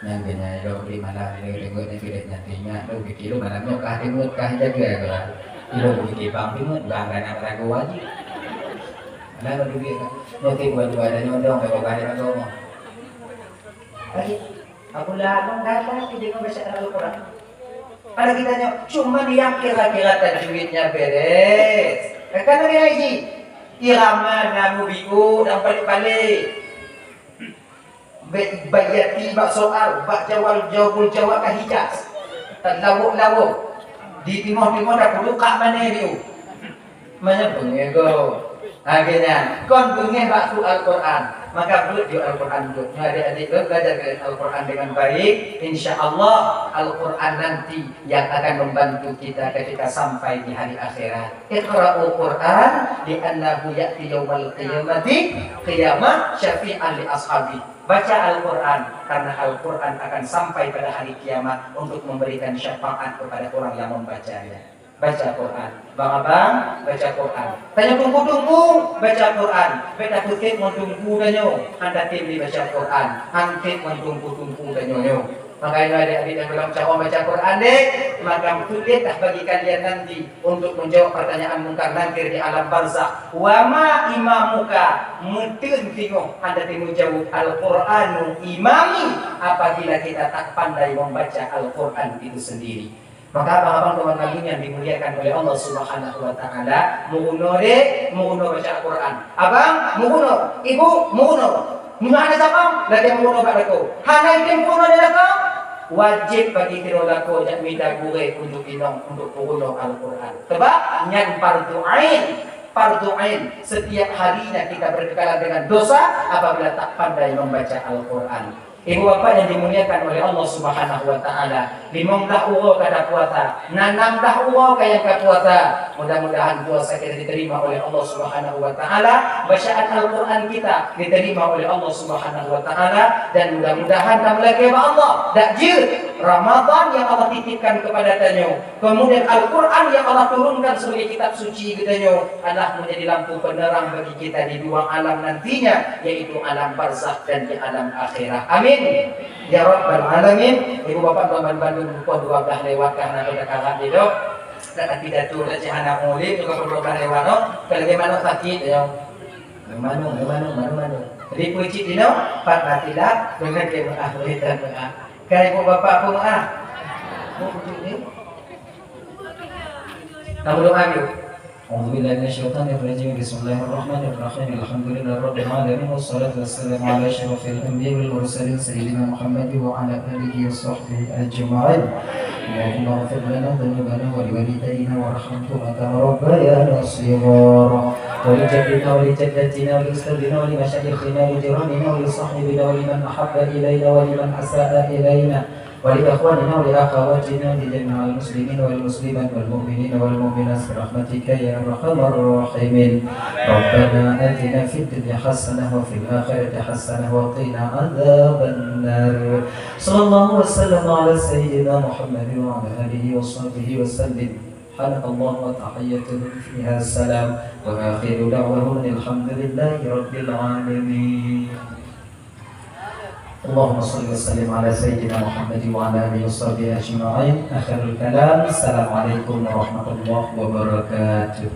Nyang geuhnyan ilôn di malam nyoe deungoe nyan pih nyan teuingat lôn pike lôn malam nyoe kah deungoe kah jaga kah. Ilôn pike bang deungoe bang kana ragu wajib. Nah, lôn duek nyoe ti dua-dua dan nyodong dak kah deungoe. Lagi Abu Lahab galak deungoe bacaan Al-Quran. Ada kita nyoe, cuman yang kira-kira tajwidnya beres. Kan ada ngaji. Irama na mubiu dan balik-balik. Be-, bayati bak soal, bak jawab, jawabul jawab ka hijaz. Talawok-lawok. Di timoh-timoh dak kudu kak mana dia. Manyang beungéh gob. Akhirnya, kon beungéh bak su Al-Quran. Maka beuet ju Al-Quran beuet. Nyoe adik-adik, beuet belajar Al-Quran dengan baik. Insya Allah, Al-Quran nanti yang akan membantu kita ketika sampai di hari akhirat. Iqra'ul Quran, li'annahu ya'ti yaumal qiyamati, qiyamah syafi'an li ashabi. Baca Al-Quran, karena Al-Quran akan sampai pada hari kiamat untuk memberikan syafaat kepada orang yang membacanya. Baca Quran. Bang abang, baca Quran. Tanyoe teungku-teungku, baca Quran. Bèk tapeutét ngon teungku tanyoe. Han tatem lé baca Quran. Han tét ngon teungku-teungku tanyoe nyoe. Makanya adik-adik yang belum cawang baca Quran deh, maka peutét dah bagi kalian nanti untuk menjawab pertanyaan Mungkar Nakir di alam barzakh. Wa ma imamuka, meuteun singoh han tatem jaweueb Al-Quranu imami apabila kita tak pandai membaca Al-Quran itu sendiri. Maka abang-abang teman kami yang dimuliakan oleh Allah Subhanahu wa taala, meurunoe deh, meurunoe baca Al-Quran. Abang, meurunoe, ibu, meurunoe. Meunyoe hana sabab, lagèe meurunoe bak lakoe. Hana item meurunoe di lakoe, wajéb bagi sidroe lakoe jak mita gurèe untuk inong untuk peurunoe Al-Quran. Sebab nyan fardu ain. Fardhu ain, setiap harinya kita berkekalan dengan dosa apabila tak pandai membaca Al-Quran. Ibu bapak yang dimuliakan oleh Allah Subhanahu wa Ta'ala, limong blah uroe ka tapuasa, nam blah uroe ka nyang tapuasa. Mudah-mudahan puasa kita diterima oleh Allah Subhanahu wa Ta'ala, bacaan Al-Quran kita diterima oleh Allah Subhanahu wa Ta'ala, dan mudah-mudahan tameulakée bak Allah, dak jeuet Ramadan yang Allah titipkan kepada tanyoe, kemudian Al-Quran yang Allah turunkan sebagai kitab suci geutanyoe adalah menjadi lampu penerang bagi kita di dua alam nantinya, yaitu alam barzakh dan di alam akhirat. Amin ya rabbal alamin. Ibu bapak tuan bandum, pukul dua belas lewat ka hana teuka lé dok. Dan pidato dah cit hana mulai, pukul dua belas lewat dok. Kalau bagaimana sakit ya? Manuk, manuk, manuk, manuk. Jadi peucit dino, pat mati dah, dengan dia meuah, dan meuah. Kan ibu bapak pun meuah. Tamu doa dulu. أعوذ بالله من الشيطان الرجيم. بسم الله الرحمن الرحيم. الحمد لله رب العالمين، والصلاة والسلام على أشرف الأنبياء والمرسلين سيدنا محمد وعلى آله وصحبه أجمعين. اللهم اغفر لنا ذنوبنا ولوالدينا وارحمهما كما ربيانا صغارا، ولجدنا ولجدتنا ولأستاذنا ولمشايخنا ولجيراننا ولصاحبنا ولمن أحب إلينا ولمن أساء إلينا ولإخواننا ولأخواتنا ولجميع المسلمين والمسلمات والمؤمنين والمؤمنات برحمتك يا أرحم الراحمين. ربنا آتنا في الدنيا حسنة وفي الآخرة حسنة وقنا عذاب النار. صلى الله وسلم على سيدنا محمد وعلى آله وصحبه وسلم. سبحانك اللهم وتحيتهم فيها سلام، وآخر دعواهم أن الحمد لله رب العالمين. اللهم صل وسلم على سيدنا محمد وعلى آله وصحبه أجمعين. آخر الكلام، السلام عليكم ورحمة الله وبركاته.